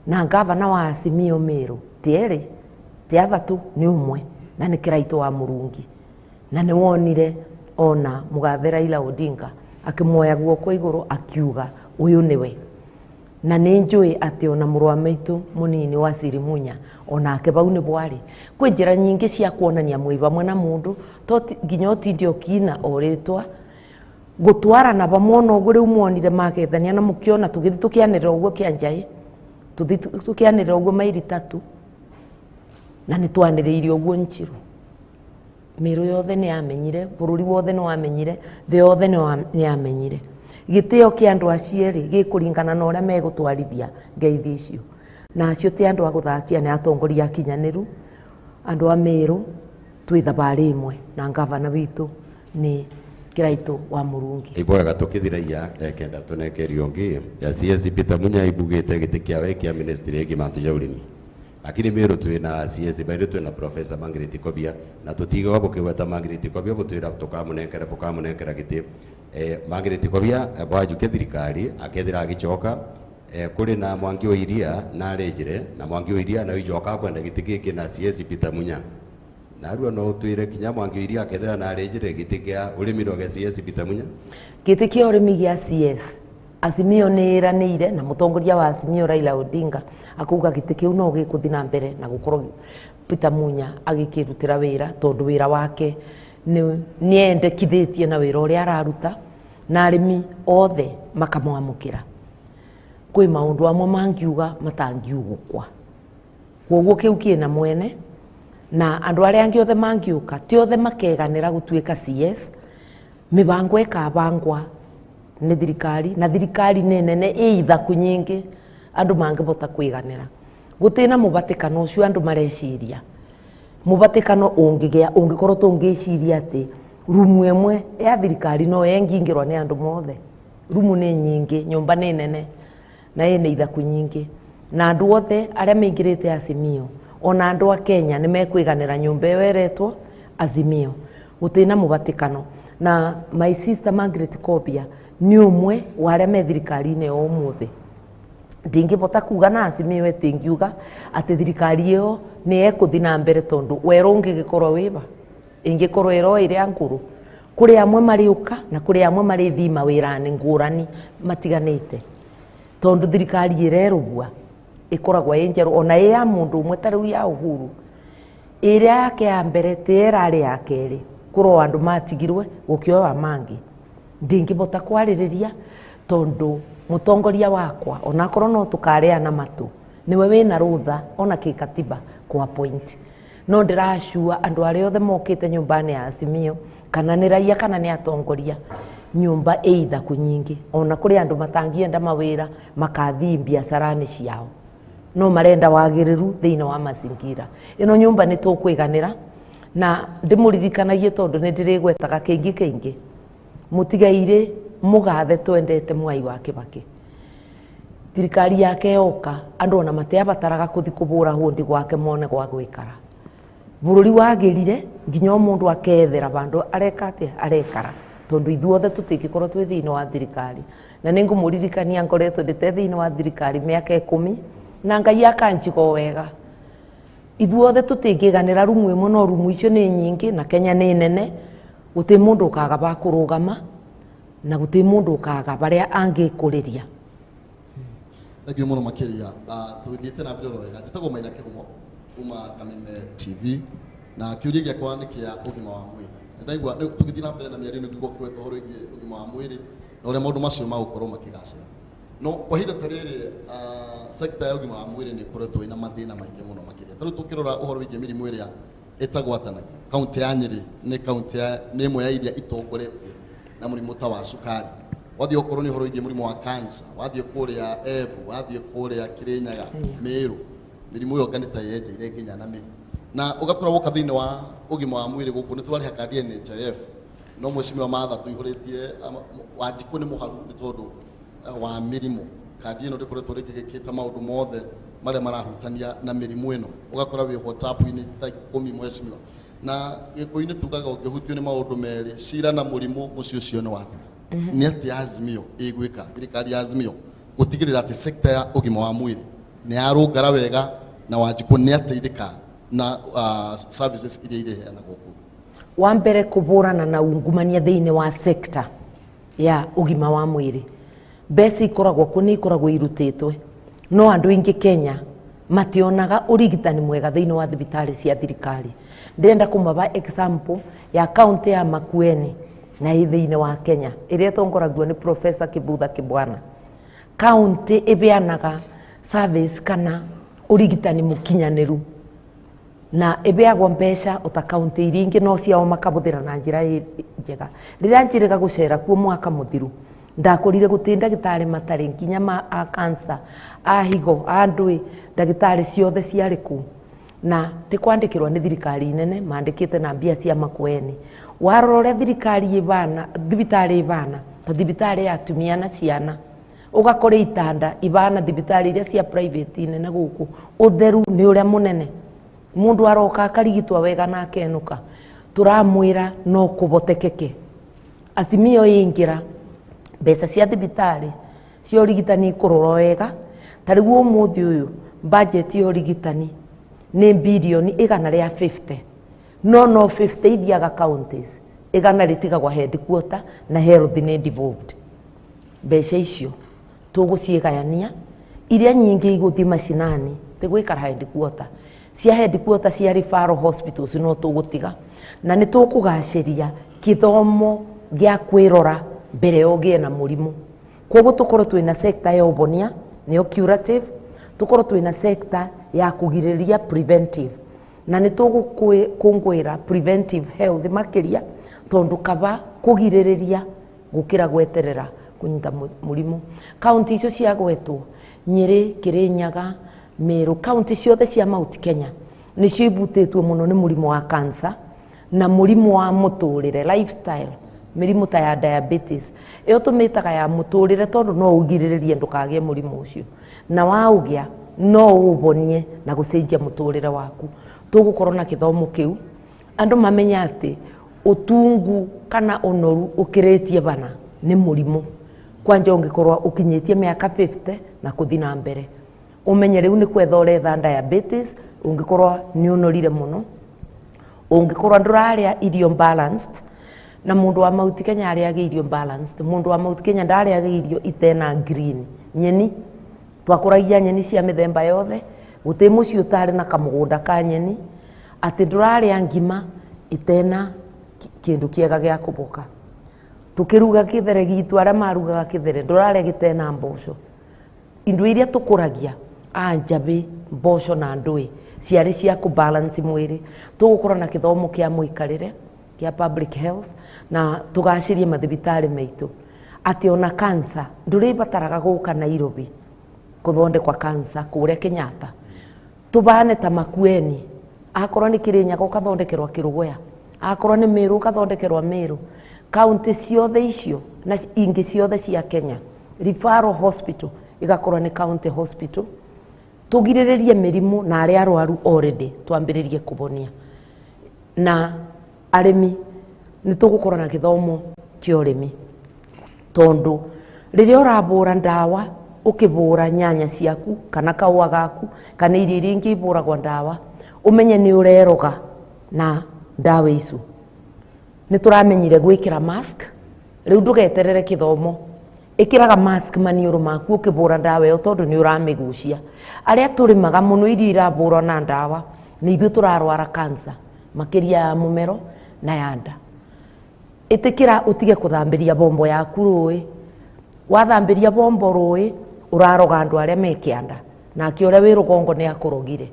na gavana wa Azimio Meru ti erĩ ti athatũ nĩ ũmwe na nĩ Kiraitu wa Murungi na nĩ wonire ona mũgathe Raila Odinga akĩmuoya guoko igũrũ akiuga ũyũ nĩwe na nĩ njũĩ atĩ ona mũrũ wa maitũ mũnini wa Waziri Munya onake vau nĩ bwarĩ. Kwĩ njĩra nyingĩ cia kuonania mwĩ vamwe na mũndũ to nginya ũtinde ũkiina o rĩtwa gũtwarana vamwe ona ũguo rĩu mwonire makethania na mũkĩona tũgĩthiĩ tũkĩanĩrĩra ũguo kĩa njaĩ Tuthi tukianĩrĩra ũguo mairi tatu na nĩ twanĩrĩire ũguo Nchiru. Mĩrũ yothe nĩ yamenyire, bũrũri wothe nĩ wamenyire, thĩ yothe nĩ yamenyire. Gĩtĩo kĩa andũ acio erĩ gĩkũringana na ũrĩa megũtwarithia ngeithi icio. Na acio ti andũ a gũthakia, nĩ atongoria akinyanĩru, andũ a Mĩrũ twĩ thabarĩ ĩmwe na ngavana witũ nĩ Kĩraitũ wa Mũrungi. Ibwega tukithiraia kenda tunekerio ngi ya CS Peter Munya ibugite giti kiawe kia ministry igi mantu ya urimi, lakini Meru twina CS bairi, twina Professor Margaret Kobia, na tutiga bukigweta Margaret Kobia butwira tukamunenkera bukamunenkera giti. Margaret Kobia bwajuke thirikari akethira agicoka kuri na Mwangi wa Iria na arejire na Mwangi wa Iria na ijoka kwenda giti giki na CS Peter Munya narua no twire kinya Mwangi wa Iria akethira na arejire giti kia urimi rwa CS Peter Munya. Giti kia urimi gia CS Azimio nĩ ĩranĩire na mũtongoria wa Azimio Raila Odinga akuga gĩtĩ kĩu no gĩkũthiĩ na mbere na gũkorwo Peter Munya agĩkĩrutĩra wĩra, tondũ wĩra wake nĩ endekithĩtie na wĩra ũrĩa araruta na arĩmi othe makamwamũkĩra. Kwĩ maũndũ amwe mangiuga matangiugũkwa, kwoguo kĩu kĩna mwene na andũ arĩa angĩ othe mangiũka ti othe makeganĩra gũtuĩka CS. Mĩbango ĩkabangwa nĩ thirikari na thirikari nĩ nene ĩ ithaku nyingĩ andũ mangĩbota kwĩganĩra. Gũtĩ na mũbatĩkano ũcio andũ mareciria mũbatĩkano ũngĩgĩa ũngĩkorwo tũngĩciria atĩ rumu ĩmwe ya thirikari no yengingĩrwo nĩ andũ mothe. Rumu nĩ nyingĩ, nyũmba nĩ nene na ĩna ithaku nyingĩ, na andũ othe arĩa maingĩrĩte Azimio ona andũ a Kenya nĩ mekwĩganĩra nyũmba ĩyo ĩretwo Azimio. Gũtĩ na mũbatĩkano. Na my sister Margaret Kobia nĩ ũmwe wa arĩa me thirikari-inĩ o ũmũthĩ. Ndingĩbota kuga na Azimio ĩtingiuga atĩ thirikari ĩyo nĩ ĩkũthiĩ na mbere, tondũ werũ ũngĩgĩkorwo wĩba ĩngĩkorwo ĩro ĩrĩa ngũrũ, kũrĩ amwe marĩũka na kũrĩ amwe marĩthiĩ mawĩra-inĩ ngũrani matiganĩte, tondũ thirikari ĩrerũgua ĩkoragwo ĩ njerũ ona ĩ ya mũndũ ũmwe ta rĩu ya Uhuru ĩrĩa yake ya mbere ti ĩrarĩ ya kerĩ, kũrwo andũ matigirwe gũkĩoya mangĩ. Ndingĩbota kwarĩrĩria tondũ mũtongoria wakwa onakorwo no tũkarĩana matũ nĩwe wĩna rũtha ona kĩkatiba kũ appoint, no ndĩracua andũ arĩa othe mokĩte nyũmba-inĩ ya Azimio kana nĩ raia kana nĩ atongoria, nyũmba ĩ ithaku nyingĩ, ona kũrĩ andũ matangĩenda mawĩra makathiĩ biacara-inĩ ciao no marenda wagĩrĩru thĩinĩ wa mazingira. Ĩno nyũmba nĩ tũkwĩganĩra na ndĩmũririkanagie tondũ nĩ ndĩrĩgwetaga kĩingĩ kĩingĩ mũtigaire mũgathe twendete Mwai wa Kibaki. Thirikari yake yoka andũ ona matiabataraga kũthi kũbũra hũndi gwake mone gwa gwĩkara. Bũrũri wagĩrire nginya o mũndũ akethera vandũ areka atĩa arekara, tondũ ithuothe tũtingĩkorwo twĩ thĩinĩ wa thirikari. Na nĩ ngũmũririkania ngoretwo ndĩte thĩinĩ wa thirikari mĩaka 10 na Ngai akanjiga o wega. Ithuothe tũtingĩganĩra rumu ĩmwe no rumu icio nĩ nyingĩ na Kenya nĩ nene, gũtirĩ mũndũ ũkaga ba kũrũgama na gũtirĩ mũndũ ũkaga barĩa angĩkũrĩria. Thank you mũno makĩria. Tũthiĩte na mbere oro wega. Njĩtagwo Maina Kĩhumo kuma Kameme TV na kĩũria gĩakwa nĩ kĩa ũgima wa mwĩrĩ. Ndaigua tũgĩthiĩ na mbere na mĩario nĩ ngũigua kũgweta ũhoro wĩgiĩ ũgima wa mwĩrĩ na ũrĩa maũndũ macio magũkorwo makĩgacĩra. No kwa ihinda ta rĩrĩ sector ya ũgima wa mwĩrĩ nĩ ĩkoretwo ĩna mathĩna maingĩ mũno makĩria. Ta rĩu tũkĩrora ũhoro wĩgiĩ mĩrimũ ĩrĩa ĩtagwatanagio, kaunti ya Nyĩrĩ nĩ kaunti ya nĩ ĩmwe ya iria itongoretie na mũrimũ ta wa cukari. Wathiĩ okorwo nĩ ũhoro wĩgiĩ mũrimũ wa cancer, wathiĩ kũrĩa Embu, wathiĩ kũrĩa Kĩrĩnyaga, Meru, mĩrimũ ĩyo nĩ ta yenjeire nginya na mĩri. Na ũgakora woka thĩinĩ wa ũgima wa mwĩrĩ gũkũ nĩ tũrarĩha kandi ya NHIF, no mheshimiwa Martha tũihũrĩtie Wanjikũ nĩ mũharu nĩ tondũ wa mĩrimũ. Kandi ĩno ndĩkoretwo rĩngĩ ĩgĩkĩte maũndũ mothe marĩa marahutania na mĩrimũ ĩno, ũgakora wĩ WhatsApp-inĩ ta 10 mheshimiwa. Na Gĩkũyũ-inĩ tugaga ũngĩhutio nĩ maũndũ merĩ, cira na mũrimũ, mũciĩ ũcio nĩ wathira. Nĩ atĩa Azimio ĩgwĩka, thirikari ya Azimio gũtigĩrĩra atĩ sector ya ũgima wa mwĩrĩ nĩ yarũngara wega na Wanjikũ nĩ ateithĩka na services iria ireheanagwo kũu? Wa mbere kũbũrana na ungumania thĩinĩ wa sector ya ũgima wa mwĩrĩ. Mbeca ikoragwo kuo nĩ ikoragwo irutĩtwe, no andũ aingĩ Kenya mationaga ũrigitani mwega thĩinĩ wa thibitarĩ cia thirikari. Ndĩrenda kũmaba example ya kaunti ya Makueni na ĩ thĩinĩ wa Kenya ĩrĩa ĩtongoragio nĩ Professor Kibutha Kibwana. Kaunti ĩbeanaga Service kana ũrigitani mũkinyanĩru na ĩbeagwo mbeca ota kaunti iria ingĩ, no ciao makabũthĩra na njĩra njega. Rĩrĩa njĩrĩga gũcera kuo mwaka mũthiru, ndakorire gũtirĩ ndagĩtarĩ matarĩ, nginya ma a cancer, a higo, a ndũĩ, ndagĩtarĩ ciothe ciarĩ kũu, na ti kwandĩkĩrwo nĩ thirikari nene, mandĩkĩte na mbia cia Makueni. Warora ũrĩa thirikari ĩbana, thibitarĩ ĩbana ta thibitarĩ ya atumia na ciana, ũgakora itanda ibana thibitarĩ iria cia private nene gũkũ, ũtheru nĩ ũrĩa mũnene, mũndũ aroka akarigitwo wega na akenũka. Tũramwĩra no kũhotekeke. Azimio ĩingĩra, mbeca cia thibitarĩ cia ũrigitani ikũrorwo wega. Ta rĩu ũmũthĩ ũyũ budget ya ũrigitani nĩ birioni 150, no 50 ithiaga counties, 100 rĩtigagwa headquarter na health nĩ devolved. Mbeca icio tũgũciĩgayania, iria nyingĩ igũthiĩ macinani, ti gwĩkara headquarter. Cia headquarter cia referral hospitals no tũgũtiga, na nĩ tũkũgacĩria kĩthomo gĩa kwĩrora mbere ya ũgĩe na mũrimũ. Koguo tũkorwo twĩna sector ya ũbonia, nĩyo curative, tũkorwo twĩna sector ya kũgirĩrĩria, preventive, na nĩ tũgũkũngũĩra preventive health makĩria, tondũ kaba kũgirĩrĩria gũkĩra gweterera kũnyita mũrimũ. Kaunti icio ciagwetwo, Nyĩrĩ, Kĩrĩnyaga, Meru, kaunti ciothe cia Mount Kenya nĩcio ibutĩtwo mũno nĩ mũrimũ wa cancer na mũrimũ wa mũtũrĩre, lifestyle, mĩrimũ ta ya diabetes. Ĩyo tũmĩtaga ya mũtũrĩre tondũ no ũgirĩrĩrie ndũkagĩe mũrimũ ũcio, na waũgĩa no ũũhonie na gũcenjia mũtũrĩre waku. Tũgũkorwo na gĩthomo kĩu, andũ mamenye atĩ ũtungu kana ũnoru ũkĩrĩtie bana nĩ mũrimũ, kwanja ũngĩkorwo ũkinyĩtie mĩaka 50 na kũthi na mbere, ũmenye rĩu nĩ kwetha ũretha diabetes. Ũngĩkorwo nĩ ũnorire mũno, ũngĩkorwo ndũrarĩa irio balanced, na mũndũ wa Mount Kenya arĩaga irio balanced. Mũndũ wa Mount Kenya ndarĩaga irio itena green. Nyeni, twakũragia nyeni cia mĩthemba yothe, gũtĩ mũciĩ ũtarĩ na kamũgũnda ka nyeni, atĩ ndũrarĩa ngima itena kĩndũ kĩega gĩa kũboka. Tũkĩruga kĩthere gitũ, arĩa marugaga kĩthere, ndũrarĩa gĩtena mboco. Indo iria tũkũragia a njabĩ, mboco na ndũĩ ciarĩ cia kũbalance mwĩrĩ. Tũgũkorwo na gĩthomo kĩa mũikarĩre kĩa public health na tũgacĩrie mathibitarĩ maitũ, atĩ ona cancer ndũrĩbataraga gũka Nairobi kũthondekwa cancer, kũrĩa Kenyatta. Tũbane ta Makueni, akorwo nĩ Kĩrĩnyaga ũkathondekerwa Kĩrũgũya, akorwo nĩ Meru ũkathondekerwa Meru. Kaunti ciothe icio na ingĩ ciothe cia Kenya, referral hospital igakorwo nĩ county hospital. Tũgirĩrĩrie mĩrimũ na arĩa arwaru already twambĩrĩrie kũbonia. Na arĩmi, nĩ tũgũkorwo na gĩthomo kĩa ũrĩmi, tondũ rĩrĩa ũrabũra ndawa, ũkĩbũra nyanya ciaku kana kaũa gaku kana irio iria ingĩ ibũragwo ndawa, ũmenye nĩ ũreroga na ndawa icu. Nĩ tũramenyire gwĩkĩra mask, rĩu ndũgeterere kĩthomo, ĩkĩraga mask maniũrũ maku ũkĩbũra ndawa ĩyo, tondũ nĩ ũramĩgucia. Arĩa tũrĩmaga mũno irio irabũrwo na ndawa, nĩ ithuĩ tũrarwara cancer makĩria ya mũmero na ya nda. Ĩtĩkĩra ũtige kũthambĩria bombo yaku rũĩ. Wathambĩria bombo rũĩ, ũraroga andũ arĩa me kĩanda, nake ũrĩa wĩ rũgongo nĩ akũrogire.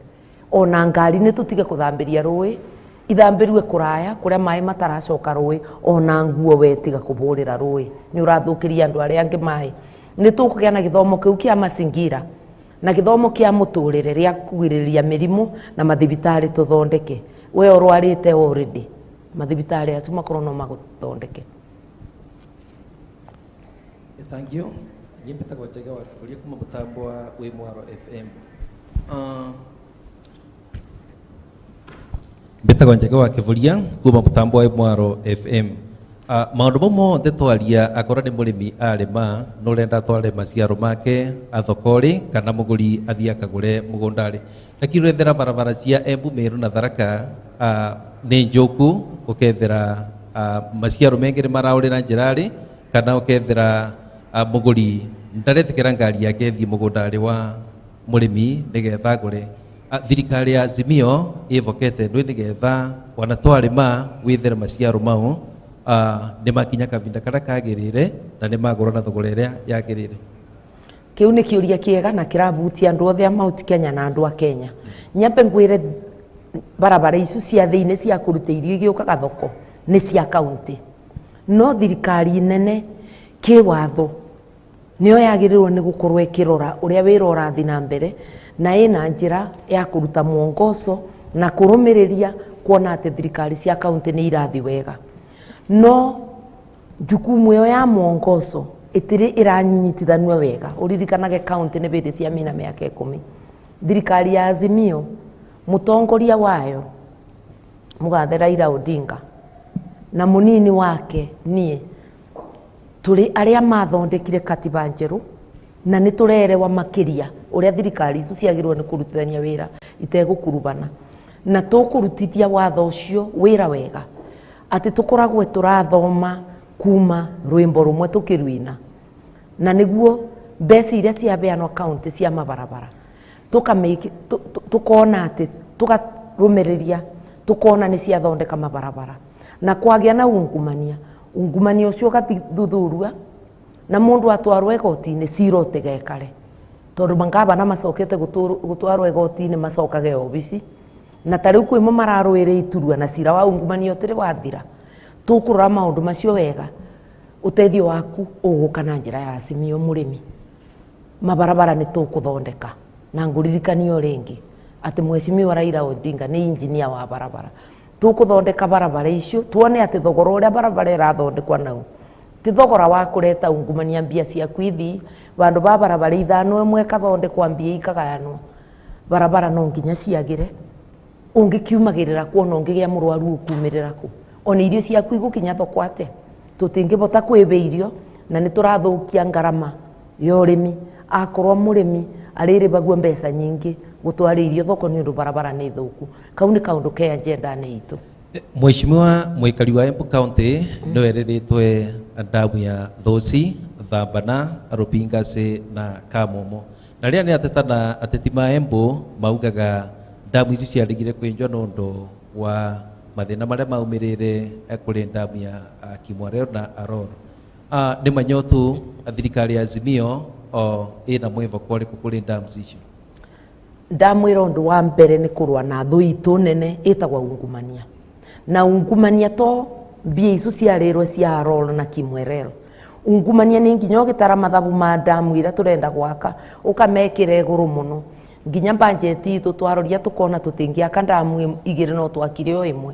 Ona ngari nĩ tũtige kũthambĩria rũĩ, ithambĩrue kũraya kũrĩa maĩ mataracoka rũĩ. Ona nguo we tiga kũbũrĩra rũĩ, nĩ ũrathũkĩria andũ arĩa angĩ maĩ. Nĩ tũkũgĩa na gĩthomo kĩu kĩa mazingira na gĩthomo kĩa mũtũrĩre rĩa kũgirĩrĩria mĩrimũ, na mathibitarĩ tũthondeke. We ũrwarĩte already, mathibitarĩ acu makorwo no magũthondeke. Thank you. Niĩ mbĩtagwo Njega wa Kĩbũria kuma mũtambo wa Wĩ Mwaro FM. Mbĩtagwo Njega wa Kĩbũria kuma mũtambo wa Wĩ Mwaro FM. Maũndũ mau mothe twaria, akorwo nĩ mũrĩmi arĩma nĩ ũrenda atware maciaro make athokorĩ kana mũgũri athiĩ akagũre mũgũnda-rĩ, lakini ũrethera barabara cia Embu, Meru na Tharaka nĩ njũku, ũkethera maciaro mengĩ nĩ maraũrĩra njĩra-rĩ, kana ũkethera mũgũri ndaretĩkĩra ngari yake ĩthiĩ mũgũnda-rĩ wa mũrĩmi nĩgetha agũre. Thirikari ya Azimio ĩvokete ndwĩ nĩgetha ona twarĩma wĩthere maciaro mau nĩ makinya kahinda karĩa kagĩrĩire na nĩ magũrwo na thogora ĩrĩa yagĩrĩire. Kiu nĩ kĩũria kĩega na kĩrabutia andũ othe a Mount Kenya na andũ a Kenya. Nyambe ngwĩre barabara icio cia thĩinĩ cia kũruta irio igĩũkaga thoko nĩ cia kaunti, no thirikari nene kĩwatho nĩyo yagĩrĩirwo nĩ gũkorwo ĩkĩrora ũrĩa wĩra ũrathiĩ na mbere, na ĩna njĩra ya kũruta mwongozo na kũrũmĩrĩria kuona atĩ thirikari cia kaunti nĩ irathiĩ wega. No jukumu ĩyo ya mwongozo ĩtirĩ ĩranyitithanio wega. Ũririkanage kaunti nĩ bĩndĩ cia mina mĩaka 10. Thirikari ya Azimio mũtongoria wayo mũgathe Raila Odinga na mũnini wake niĩ tũrĩ arĩa mathondekire katiba njerũ, na nĩ tũrerewa makĩria ũrĩa thirikari icio ciagĩrĩirwo nĩ kũrutithania wĩra itegũkurubana, na tũkũrutithia watho ũcio wĩra wega atĩ tũkoragwo tũrathoma kuma rwĩmbo rũmwe tũkĩruina, na nĩguo mbeca iria ciaheanwo kaunti cia mabarabara tukona atĩ tũkarũmĩrĩria tukona nĩ ciathondeka mabarabara, na kwagĩa na ungumania, ungumania ũcio ũgathuthurua na mũndũ atwarwo igoti-inĩ cira ũtigekare, tondũ mangabana macokete gũtwarwo igoti-inĩ macokage obici, na ta rĩu kwĩmo mararũĩrĩ iturua na cira wa ungumania ũtirĩ wathira. Tũkũrora maũndũ macio wega, ũteithio waku ũgũka na njĩra ya Azimio mũrĩmi. Mabarabara nĩ tũkũthondeka, na ngũririkanio rĩngĩ atĩ Mheshimiwa Raila Odinga nĩ injinia wa barabara. Tũkũthondeka barabara icio tuone atĩ thogora ũrĩa barabara ĩrathondekwa nau ti thogora wa kũreta ungumania mbia ciaku ithi vandu ba barabara 5 ĩmwe ĩkathondekwa mbia ikagayanwo. Barabara no nginya ciagĩre, ũngĩkiumagĩrĩra kuona ũngĩgĩa mũrwaru ũkumĩrĩra kũ, ona irio ciaku igũkinya thoko atĩa? Tũtingĩbota kwĩbe irio na nĩ tũrathũkia ngarama ya ũrĩmi. Akorwo mũrĩmi arĩrĩbagwo mbeca nyingĩ gũtwara irio thoko nĩ ũndũ barabara nĩ thũku, kau nĩ kaũndũ ke agenda-inĩ itũ. Mheshimiwa mwikari wa Embu County nĩwe erĩrĩtwe ndamu ya Thoci, Thambana, Rubingasi na Kamomo, na rĩrĩa nĩ ateta na ateti ma Embu maugaga ndamu ici ciarigire kwĩnjwo nĩ ũndũ wa mathĩna marĩa maumĩrĩre kũrĩ ndamu ya Kimwarer na Aror. Nĩ manyotu thirikari ya Azimio o ĩna mwĩhoko ũrĩkũ kũrĩ ndamu icio? Ndamwĩra ũndũ wa mbere nĩ kũrũa na thũ itũ nene ĩtagwo ungumania, na ungumania to mbia icio ciarĩrwo cia Aror na Kimwarer. Ungumania nĩ nginya ũgĩtara mathabu ma ndamu iria tũrenda gwaka ũkamekĩra igũrũ mũno, nginya bajeti itũ twaroria tũkona tũtingĩaka ndamu 2 no twakire o ĩmwe.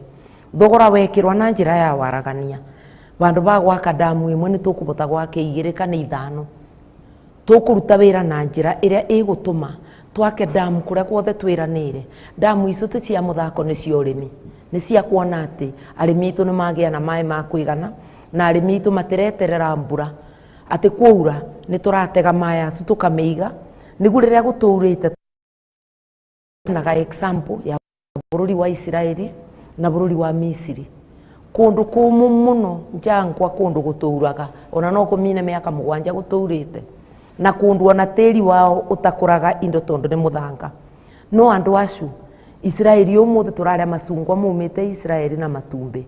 Thogora wekĩrwo na njĩra ya waragania, vandu ba gwaka ndamu ĩmwe nĩ tũkũbota gwaka 2 kana 5. Tũkũruta wĩra na njĩra ĩrĩa ĩgũtũma twake ndamu kũrĩa guothe twĩranĩire. Ndamu icio ti cia mũthako, nĩ cia ũrĩmi, nĩ cia kuona atĩ arĩmi aitũ nĩ magĩa na maĩ ma kũigana, na arĩmi aitũ matireterera mbura atĩ kwaura nĩ tũratega maĩ acu tũkamĩiga, nĩguo rĩrĩa gũtũurĩte. Naga example ya bũrũri wa Isiraeli na bũrũri wa Misiri, kũndũ kũmũ mũno njangwa, kũndũ gũtũuraga ona no kũmine mĩaka 7 gũtũurĩte, na kũndũ ona tĩri wao ũtakũraga indo tondũ nĩ mũthanga. No andũ acu Isiraeli ũmũthĩ tũrarĩa macungwa maumĩte Isiraeli na matumbĩ,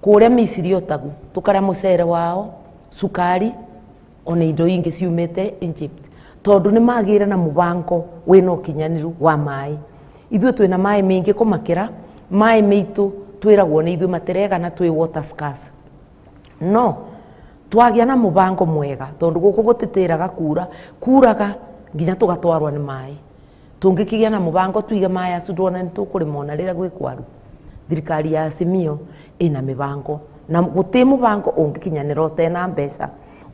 kũrĩa Misiri otagu tũkarĩa mũcere wao, cukari ona indo ingĩ ciumĩte Egypt, tondũ nĩ magĩire na mũbango wĩna ũkinyanĩru wa maĩ. Ithuĩ twĩna maĩ maingĩ kũmakĩra, maĩ maitũ twĩragwo nĩ ithuĩ matiregana, twĩ water scarce. No twagĩa na mũbango mwega, tondũ gũkũ gũtitĩraga kura, kuraga nginya tũgatwarwo nĩ maĩ. Tũngĩkĩgĩa na mũbango tuige maĩ acu tuone nĩ tũkũrĩma ona rĩrĩa gwĩ kwaru. Thirikari ya Azimio ĩna mĩbango, na gũtĩ mũbango ũngĩkinyanĩra ũtena mbeca.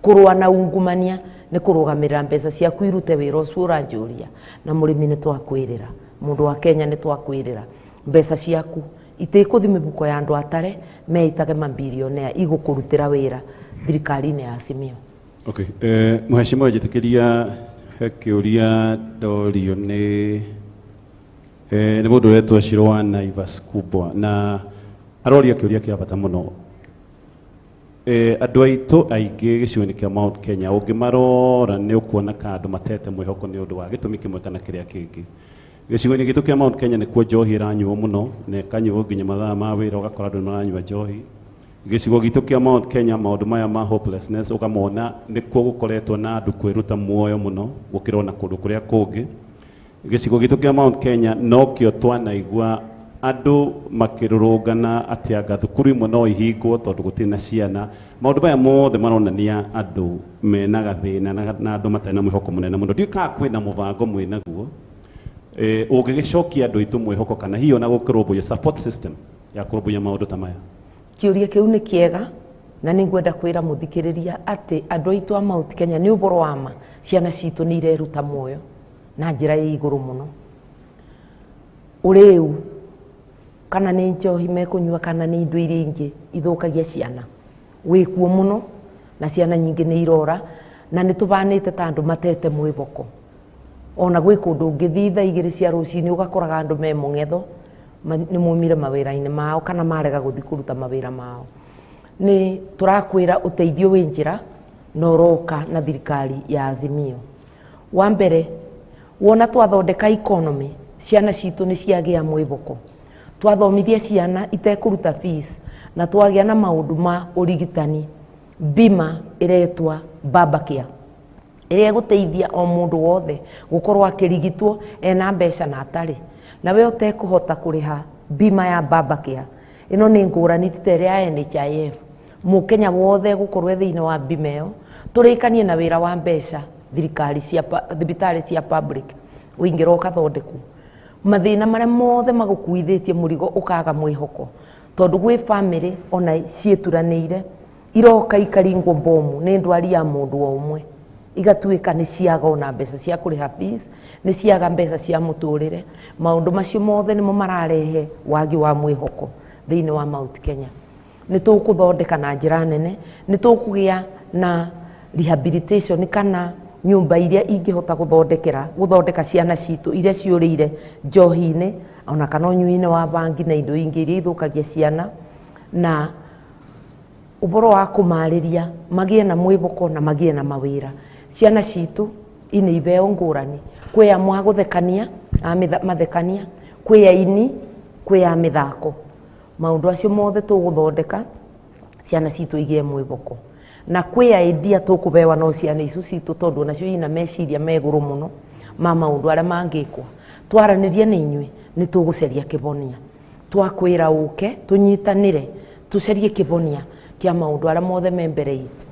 Kũrũa na ungumania nĩ kũrũgamĩrĩra mbeca ciaku irute wĩra ũcio ũranjũria, na mũrĩmi nĩ twakwĩrĩra, mũndũ wa Kenya nĩ twakwĩrĩra, mbeca ciaku itikũthi mĩbuko ya andũ atare meitage mabilionea, igũkũrutĩra wĩra thirikari-inĩ ya Azimio. Okay, Mheshimiwa njĩtĩkĩria he kĩũria ndorio nĩ mũndũ ũretwo Shiro wa Naivas Kubwa, na aroria kĩũria kĩa bata mũno. Andũ aitũ aingĩ gĩcigo-inĩ kĩa Mount Kenya ũngĩmarora nĩ ũkuona ka andũ matete mwĩhoko nĩ ũndũ wa gĩtũmi kĩmwe kana kĩrĩa kĩngĩ. Gĩcigo-inĩ gitũ kĩa Mount Kenya nĩkuo njohi ĩranyuo mũno, na ĩkanyuo nginya mathaa ma wĩra ũgakora andũ nĩ maranyua njohi. Gĩcigo gitũ kĩa Mount Kenya maũndũ maya ma hopelessness ũkamona nĩkuo gũkoretwo na andũ kwĩruta muoyo mũno gũkĩra ona kũndũ kũrĩa kũngĩ. Gĩcigo gitũ kĩa Mount Kenya nokĩo twanaigua andũ makĩrũrũngana atĩ anga thukuru imwe no ihingwo tondũ gũtirĩ na ciana. Maũndũ maya mothe maronania andũ mena gathĩna na andũ matarĩ na mwĩhoko mũnene mũno. Ndiũĩ kana kwĩna mũbango mwĩnaguo ũngĩgĩcokia andũ aitũ mwĩhoko kana hihi ona gũkĩrũmbũiya support system ya kũrũmbũiya maũndũ ta maya. Kĩũria kĩu nĩ kĩega na nĩ ngwenda kwĩra mũthikĩrĩria atĩ andũ aitũ a Mount Kenya nĩ ũboro wa ma, ciana citũ nĩ ireruta muoyo na njĩra ya igũrũ mũno. Ũrĩu kana nĩ njohi mekũnyua kana nĩ indo iria ingĩ ithũkagia ciana wĩkuo mũno, na ciana nyingĩ nĩ irora, na nĩ tũbanĩte ta andũ matete mwĩboko. Ona gwĩ kũndũ ũngĩthiĩ thaa 2 cia rũcinĩ ũgakoraga andũ me mũng'etho, nĩ maumire mawĩra-inĩ mao kana marega gũthiĩ kũruta mawĩra mao. Nĩ tũrakwĩra ũteithio wĩ njĩra na ũroka na thirikari ya Azimio. Wa mbere, wona twathondeka economy, ciana citũ nĩ ciagĩa mwĩboko. Twathomithia ciana itekũruta fees na twagĩa na maũndũ ma ũrigitani, bima ĩretwa Babacare ĩrĩa ĩgũteithia o mũndũ wothe gũkorwo akĩrigitwo ena mbeca na atarĩ. Na we ũtekũhota kũrĩha bima ya Babacare, ĩno nĩ ngũrani ti ta ĩrĩa ya NHIF. Mũkenya wothe gũkorwo e thĩinĩ wa bima ĩyo, tũrĩkanie na wĩra wa mbeca thirikari cia thibitarĩ cia public, ũingĩra ũkathondekwo. Mathĩna marĩa mothe magũkuithĩtie mũrigo ũkaga mwĩhoko, tondũ gwĩ famĩlĩ ona ciĩturanĩire iroka ikaringwo bomu nĩ ndwari ya mũndũ o ũmwe, igatuĩka nĩ ciaga ona mbeca cia kũrĩha fees, nĩ ciaga mbeca cia mũtũrĩre. Maũndũ macio mothe nĩmo mararehe wagi wa mwĩhoko thĩinĩ wa Mount Kenya. Nĩ tũkũthondeka na njĩra nene, nĩ tũkũgĩa na rehabilitation kana nyũmba iria ingĩhota gũthondeka ciana citũ iria ciũrĩire njohi-inĩ ona kana ũnyui-inĩ wa bangi na indo ingĩ iria ithũkagia ciana, na ũboro wa kũmarĩria magĩe na mwĩboko na magĩe na mawĩra. Ciana citũ ina ibeo ngũrani, kwĩ amwe a gũthekania, a mathekania, kwĩ aini, kwĩ a mĩthako. Maũndũ acio mothe tũgũthondeka ciana citũ igĩe mwĩboko. Na kwĩ idea tũkũbewa no ciana icio citũ tondũ onacio ina meciria me igũrũ mũno ma maũndũ arĩa mangĩkwo. Twaranĩria na inyuĩ nĩ tũgũcaria kĩbonia, twakwĩra ũke tũnyitanĩre tũcarie kĩbonia kĩa maũndũ arĩa mothe me mbere itũ.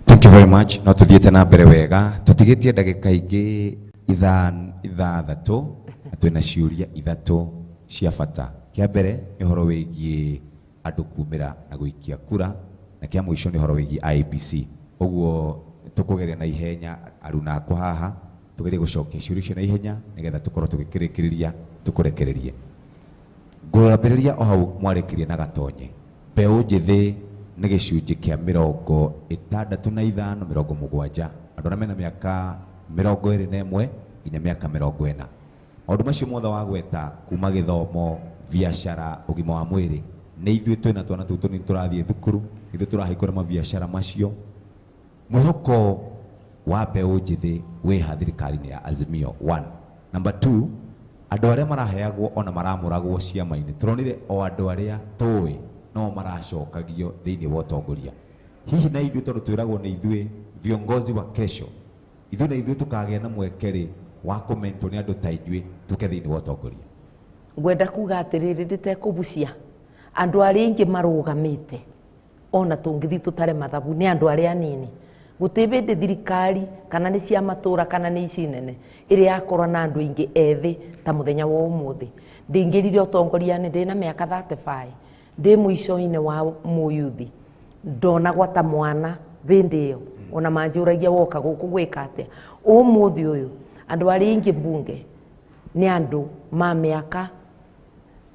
Thank you very much. No tuthiĩte na mbere wega, tũtigĩtie ndagĩka ingĩ ithathatũ, na twĩna ciũria 3 cia bata. Kĩa mbere nĩ ũhoro wĩgiĩ andũ kumĩra na gũikia kura, na kĩa mũico nĩ ũhoro wĩgiĩ IEBC. Ũguo tũkũgeria na ihenya aruna akwa haha, tũgerie gũcokia ciũria icio na ihenya nĩgetha tũkorwo tũgĩkĩrĩkĩrĩria tũkũrekererie. Ngwambĩrĩria o hau mwarĩkĩrie na Gatonye. Mbeũ njĩthĩ nĩ gĩcunjĩ kĩa 65 70, andũ arĩa mena mĩaka 21 nginya mĩaka 40. Maũndũ macio mothe wagweta kuma gĩthomo, biacara, ũgima wa mwĩrĩ, nĩ ithuĩ twĩna twana tũu tũnini tũrathiĩ thukuru, ithuĩ tũrahingũra mabiacara macio. Mwĩhoko wa mbeũ njĩthĩ wĩha thirikari-inĩ ya Azimio 1. Number 2, andũ arĩa maraheagwo ona maramũragwo ciama-inĩ, tũronire o andũ arĩa tũĩ no maracokagio thĩinĩ wa ũtongoria. Hihi na ithuĩ tondũ twĩragwo nĩ ithuĩ viongozi wa kesho, ithuĩ na ithuĩ tũkagĩa na mweke rĩ wa kũmentwo nĩ andũ ta inyuĩ tũke thĩinĩ wa ũtongoria? Ngwenda kuga atĩrĩrĩ, ndĩtekũbucia andũ arĩa aingĩ marũgamĩte ona tũngĩthiĩ tũtare mathabu nĩ andũ arĩa anini. Gũtirĩ hĩndĩ thirikari kana nĩ cia matũra kana nĩ ici nene ĩrĩa yakorwo na andũ aingĩ ethĩ ta mũthenya wa ũmũthĩ. Ndĩingĩrire ũtongoria-inĩ ndĩna mĩaka 35, ndĩ mũico-inĩ wa mũyuthi, ndonagwa ta mwana hĩndĩ ĩyo, ona manjũragia woka gũkũ gwĩka atĩa. Ũmũthĩ ũyũ andũ arĩa aingĩ mbunge nĩ andũ ma mĩaka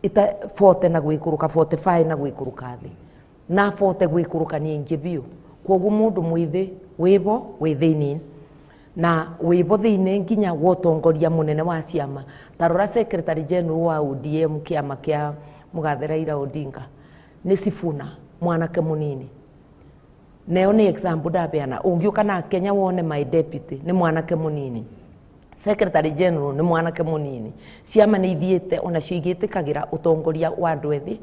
ita 40 na gwĩkũrũka, 45 na gwĩkũrũka thĩ, na 40 gwĩkũrũka nĩ aingĩ biũ. Kwoguo mũndũ mwĩthĩ wĩbo wĩ thĩinĩ na wĩbo thĩinĩ nginya wa ũtongoria mũnene wa ciama. Ta rora Secretary General wa ODM kĩama kĩa mũgathe Raila Odinga nĩ Sifuna, mwanake mũnini. Neo nĩ example ndabeana. Ũngĩũka na Kenya wone my deputy nĩ mwanake mũnini. Secretary General nĩ mwanake mũnini. Ciama nĩ ithiĩte onacio igĩtĩkagĩra ũtongoria wa andũ ethĩ,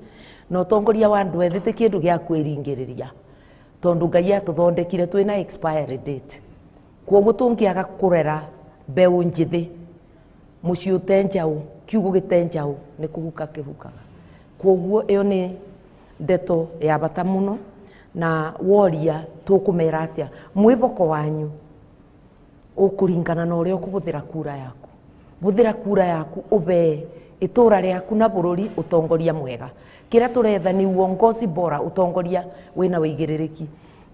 na ũtongoria wa andũ ethĩ ti kĩndũ gĩa kwĩringĩrĩria, tondũ Ngai atũthondekire twĩna expiry date. Kwoguo tũngĩaga kũrera mbeũ njĩthĩ, mũciĩ ũte njaũ, kiugũ gĩte njaũ, nĩ kũhuka kĩhukaga. Kwoguo ĩyo nĩ ndeto ya bata mũno, na woria tũkũmera atĩa, mwĩhoko wanyu ũkũringana na ũrĩa ũkũhũthĩra kura yaku. Hũthĩra kura yaku ũbee itũra rĩaku na bũrũri ũtongoria mwega. Kĩrĩa tũretha nĩ uongozi bora, ũtongoria wĩna wĩigĩrĩrĩki.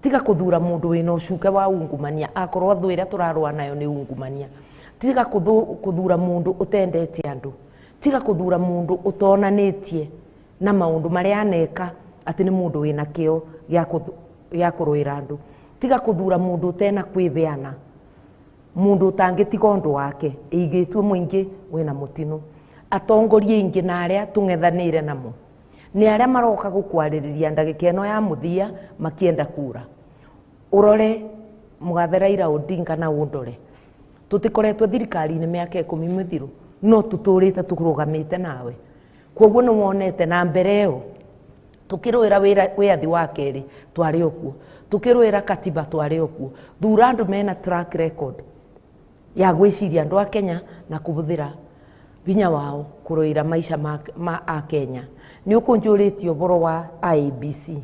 Tiga kũthura mũndũ wĩna ũcuke wa ungumania, akorwo thũ ĩrĩa tũrarũa nayo nĩ ungumania. Tiga kũthura mũndũ ũtendete andũ. Tiga kũthura mũndũ ũtonanĩtie na maũndũ marĩa aneka atĩ nĩ mũndũ wĩna kĩo gĩa kũrũĩra andũ. Tiga kũthura mũndũ ũtena kwĩbeana, mũndũ ũtangĩtiga ũndũ wake ĩigĩtwo mũingĩ wĩna mũtino. Atongoria aingĩ na arĩa tũng'ethanĩire namo nĩ arĩa maroka gũkwarĩrĩria ndagĩka ĩno ya mũthia makĩenda kura. Ũrore mũgathe Raila Odinga na ũndore, tũtikoretwo thirikari-inĩ mĩaka 10 mĩthiru, no tũtũrĩte tũrũgamĩte nawe. Kwoguo nĩ wonete na mbere ĩyo tũkĩrũĩra wĩyathi wa kerĩ twarĩ o kuo, tũkĩrũĩra katiba twarĩ o kuo. Thura andũ mena track record ya gwĩciria andũ a Kenya na kũhũthĩra hinya wao kũrũĩra maica ma a Kenya. Nĩ ũkũnjũrĩtie ũhoro wa IEBC.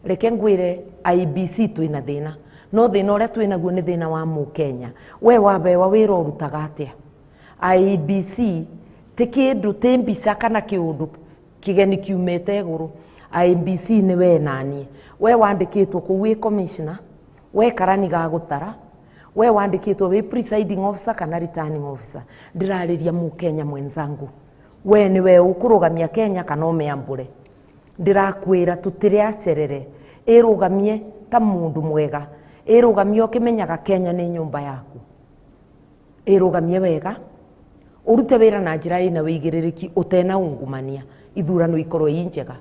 Reke ngwĩre IEBC twĩna thĩna, no thĩna ũrĩa twĩnaguo nĩ thĩna wa mũkenya. We wabewa wĩra ũrutaga atĩa? IEBC ti kĩndũ, ti mbica kana kĩũndũ kĩgeni kiumĩte igũrũ. IEBC nĩ we naniĩ. We wandĩkĩtwo kũu wĩ commissioner, we karani ga gũtara, we wandĩkĩtwo wĩ presiding officer kana returning officer. Ndĩrarĩria mũkenya mwenzangu, we nĩwe ũkũrũgamia Kenya kana ũmĩambũre. Ndĩrakwĩra tũtirĩ acerere, ĩrũgamie ta mũndũ mwega, ĩrũgamie ũkĩmenyaga Kenya nĩ nyũmba yaku. Ĩrũgamie wega, ũrute wĩra na njĩra ĩna wĩigĩrĩrĩki, ũtena ungumania, ithurano ikorwo i njega.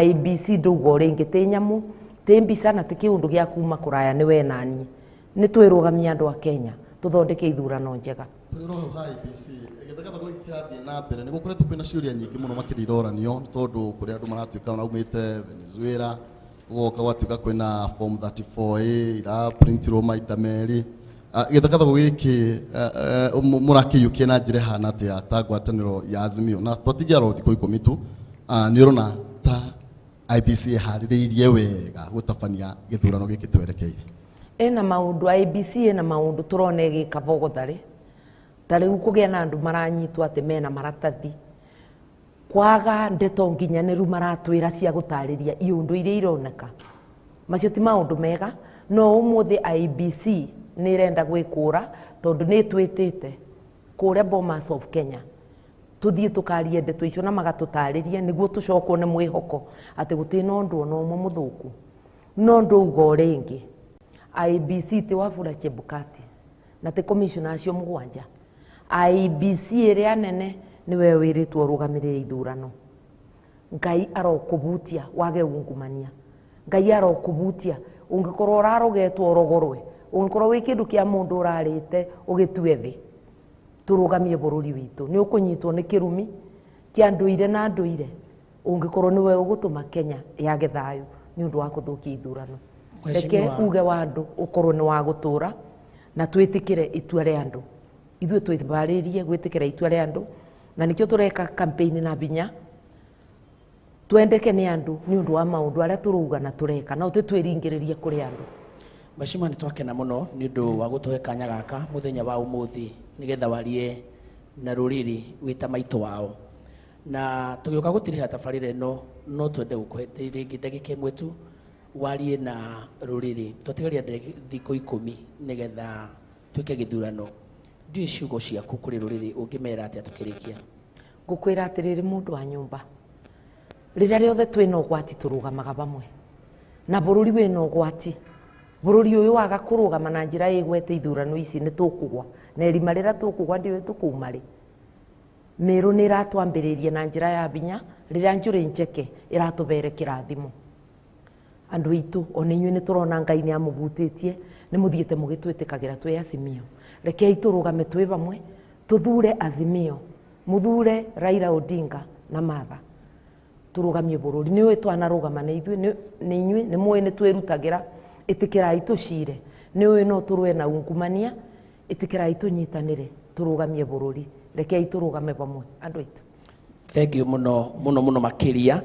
IEBC ndauga o rĩngĩ ti nyamũ, ti mbica na ti kĩũndũ gĩa kuma kũraya, nĩ we naniĩ. Nĩ twĩrũgamie andũ a Kenya, tũthondeke ithurano njega. Tũrĩ roho ha IEBC gĩthagathagũ gĩkĩ kĩrathiĩ na mbere, nĩ gũkoretwo kwĩna ciũria nyingĩ mũno makĩria iroranio, nĩ tondũ kũrĩ andũ maratuĩka maumĩte Venezuela, gũgoka gwatuĩka kwĩna form 34A iraprintirwo maita merĩ. Gĩthagathagũ gĩkĩ mũrakĩiyũkia na njĩra ĩhana atĩa ta ngwatanĩro ya Azimio? Na twatigia oro thikũ 10 tu, nĩ ũrona ta IEBC ĩharĩrĩirie wega gũtabania gĩthurano gĩkĩ twerekeire? Ĩna maũndũ, IEBC ĩna maũndũ tũrona ĩgĩka bogotharĩ. Ta rĩu kũgĩa na andũ maranyitwo atĩ mena maratathi, kwaga ndeto nginyanĩru maratwĩra cia gũtarĩria iũndũ iria ironeka. Macio ti maũndũ mega, no ũmũthĩ IEBC nĩ ĩrenda gwĩkũra tondũ nĩ ĩtwĩtĩte kũrĩa Bomas of Kenya tũthiĩ tũkarie ndeto icio na magatũtarĩrie nĩguo tũcokwo nĩ mwĩhoko atĩ gũtirĩ na ũndũ ona ũmwe mũthũku. No ndauga o rĩngĩ, IEBC ti Wafula Chebukati na ti commissioner acio 7. IEBC ĩrĩa nene nĩwe wĩrĩtwo ũrũgamĩrĩre ithurano. Ngai arokũbutia wage ungumania. Ngai arokũbutia ũngĩkorwo ũrarogetwo ũrogorwe, ũngĩkorwo wĩ kĩndũ kĩa mũndũ ũrarĩte ũgĩtue thĩ. Tũrũgamie bũrũri witũ. Nĩ ũkũnyitwo nĩ kĩrumi kĩa ndũire na ndũire ũngĩkorwo nĩwe ũgũtũma Kenya yage thayũ nĩ ũndũ wa kũthũkia ithurano. Reke uge wa andũ ũkorwo nĩ wa gũtũra na twĩtĩkĩre itua rĩa andũ. Ithuĩ twĩbarĩrie gwĩtĩkĩra itua rĩa andũ, na nĩkĩo tũreka campaign na binya twendeke nĩ andũ nĩ ũndũ wa maũndũ arĩa tũrauga na tũreka, na ũtĩtwĩringĩrĩrie kũrĩ andũ. Mheshimiwa, nĩ twakena mũno nĩ ũndũ wa gũtũhe kanya gaka mũthenya wa ũmũthĩ nĩgetha warie na rũrĩrĩ wĩ ta maitũ wao. Na tũgĩũka gũtirĩha tabarĩra ĩno, no twende gũkũhe rĩngĩ ndagĩka ĩmwe tu warie na rũrĩrĩ. Twatigaria thikũ 10 nĩgetha twĩke gĩthurano. Ndiũĩ ciugo ciaku kũrĩ rũrĩrĩ ũngĩmera atĩa tũkĩrĩkia? Ngũkwĩra atĩrĩrĩ, mũndũ wa nyũmba, rĩrĩa rĩothe twĩna ũgwati tũrũgamaga vamwe, na bũrũri wĩna ũgwati. Bũrũri ũyũ waga kũrũgama na njĩra ĩgwete ithurano ici nĩ tũkũgwa, na irima rĩrĩa tũkũgwa ndiũĩ tũkuma rĩ. Mĩrũ nĩ ĩratwambĩrĩria na njĩra ya binya, rĩrĩa njũrĩ njeke ĩratũbere kĩrathimo. Andũ aitũ ona inyuĩ nĩ tũrona Ngai nĩ amũbutĩtie, nĩ mũthiĩte mũgĩtwĩtĩkagĩra twĩ Azimio. Rekei tũrũgame twĩ vamwe, tũthure Azimio, mũthure Raila Odinga na Martha, tũrũgamie bũrũri. Nĩ ũĩ twanarũgama na ithuĩ, nĩ inyuĩ nĩ mũĩ nĩ twĩrutagĩra, ĩtĩkĩrai tũcire. Nĩ ũĩ no tũrũe na ungumania, ĩtĩkĩrai tũnyitanĩre tũrũgamie bũrũri. Rekei tũrũgame vamwe andũ aitũ. Thank you muno muno muno makiria.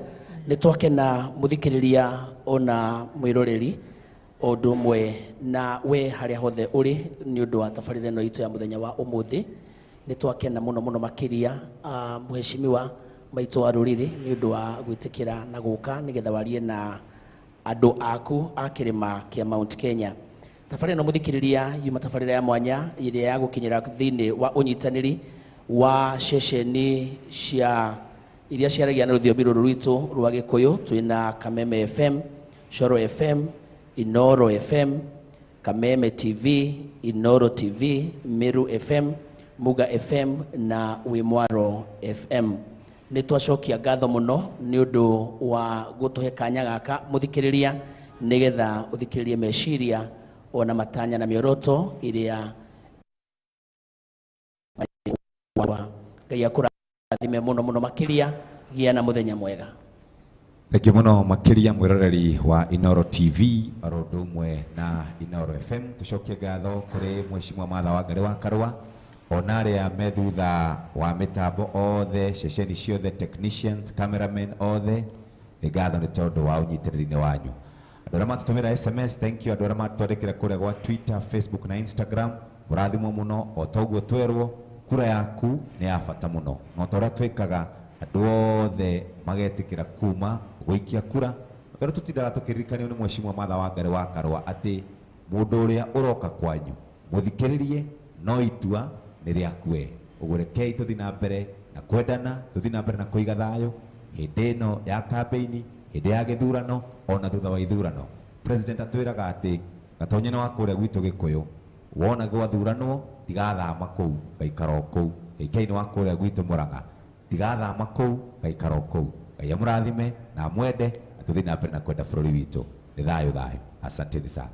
Nĩ twakena muthikĩrĩria ona mwĩroreri o ũndũ ũmwe na we harĩa hothe ũrĩ nĩ ũndũ wa tabarĩra ĩno itũ ya mũthenya wa ũmũthĩ. Nĩ twakena mũno mũno makĩria, mheshimiwa maitũ wa rũrĩrĩ nĩ ũndũ wa gwĩtĩkĩra na gũka nĩgetha warie na andũ aku a kĩrĩma kĩa Mount Kenya. Tabarĩra ĩno mũthikĩrĩria yuma tabarĩra ya mwanya ĩrĩa ya gũkinyĩra thĩinĩ wa ũnyitanĩri wa ceceni cia iria ciaragia na rũthiomi rũrũ rwitũ rwa Gĩkũyũ. Twĩna Kameme FM, Coro FM, Inoro FM, Kameme TV, Inoro TV, Meru FM, Muga FM na Wimwaro FM. Nĩ twacokia ngatho mũno nĩ ũndũ wa gũtũhe kanya gaka mũthikĩrĩria nĩgetha ũthikĩrĩrie meciria ona matanya na mĩoroto ĩrĩa Ngai akũrathime mũno mũno makĩria. Gĩa na mũthenya mwega. Thank you muno makiria mwiroreri wa Inoro TV oro ũndũ ũmwe na Inoro FM. Tucokie ngatho kũrĩ mheshimiwa Martha Wangari wa Karua ona arĩa me thutha wa mĩtambo othe, ceceni ciothe, technicians, cameramen othe, nĩ ngatho nĩ tondũ wa ũnyitĩrĩri-inĩ wanyu. Andũ arĩa matũtũmĩra SMS, thank you. Andũ arĩa matwandĩkĩra kũrĩa gwa Twitter, Facebook na Instagram, mũrathimwo mũno. O ta ũguo twerwo, kura yaku nĩ ya bata mũno, na ta ũrĩa twĩkaga andũ othe magetĩkĩra kuma gũikia kura, tondũ tũtindaga tũkĩririkanio nĩ mheshimiwa Martha Wangari wa Karua atĩ mũndũ ũrĩa ũroka kwanyu mũthikĩrĩrie, no itua nĩ rĩaku we. Ũguo rekei tũthiĩ na mbere na kwendana, tũthiĩ na mbere na kũiga thayũ hĩndĩ ĩno ya kambeini, hĩndĩ ya gĩthurano ona thutha wa ithurano. President atwĩraga atĩ gatonye nĩ wa kũrĩa gwitũ Gĩkũyũ, wona gwathuranwo tigathama kũu, gaikara o kũu. Gĩkei nĩ wa kũrĩa gwitũ Mũrang'a, tigathama kũu, gaikara o kũu. Ngai amũrathime na amwende, na tũthiĩ na mbere na kwenda bũrũri witũ. Nĩ thayũ thayũ. Asanteni sana.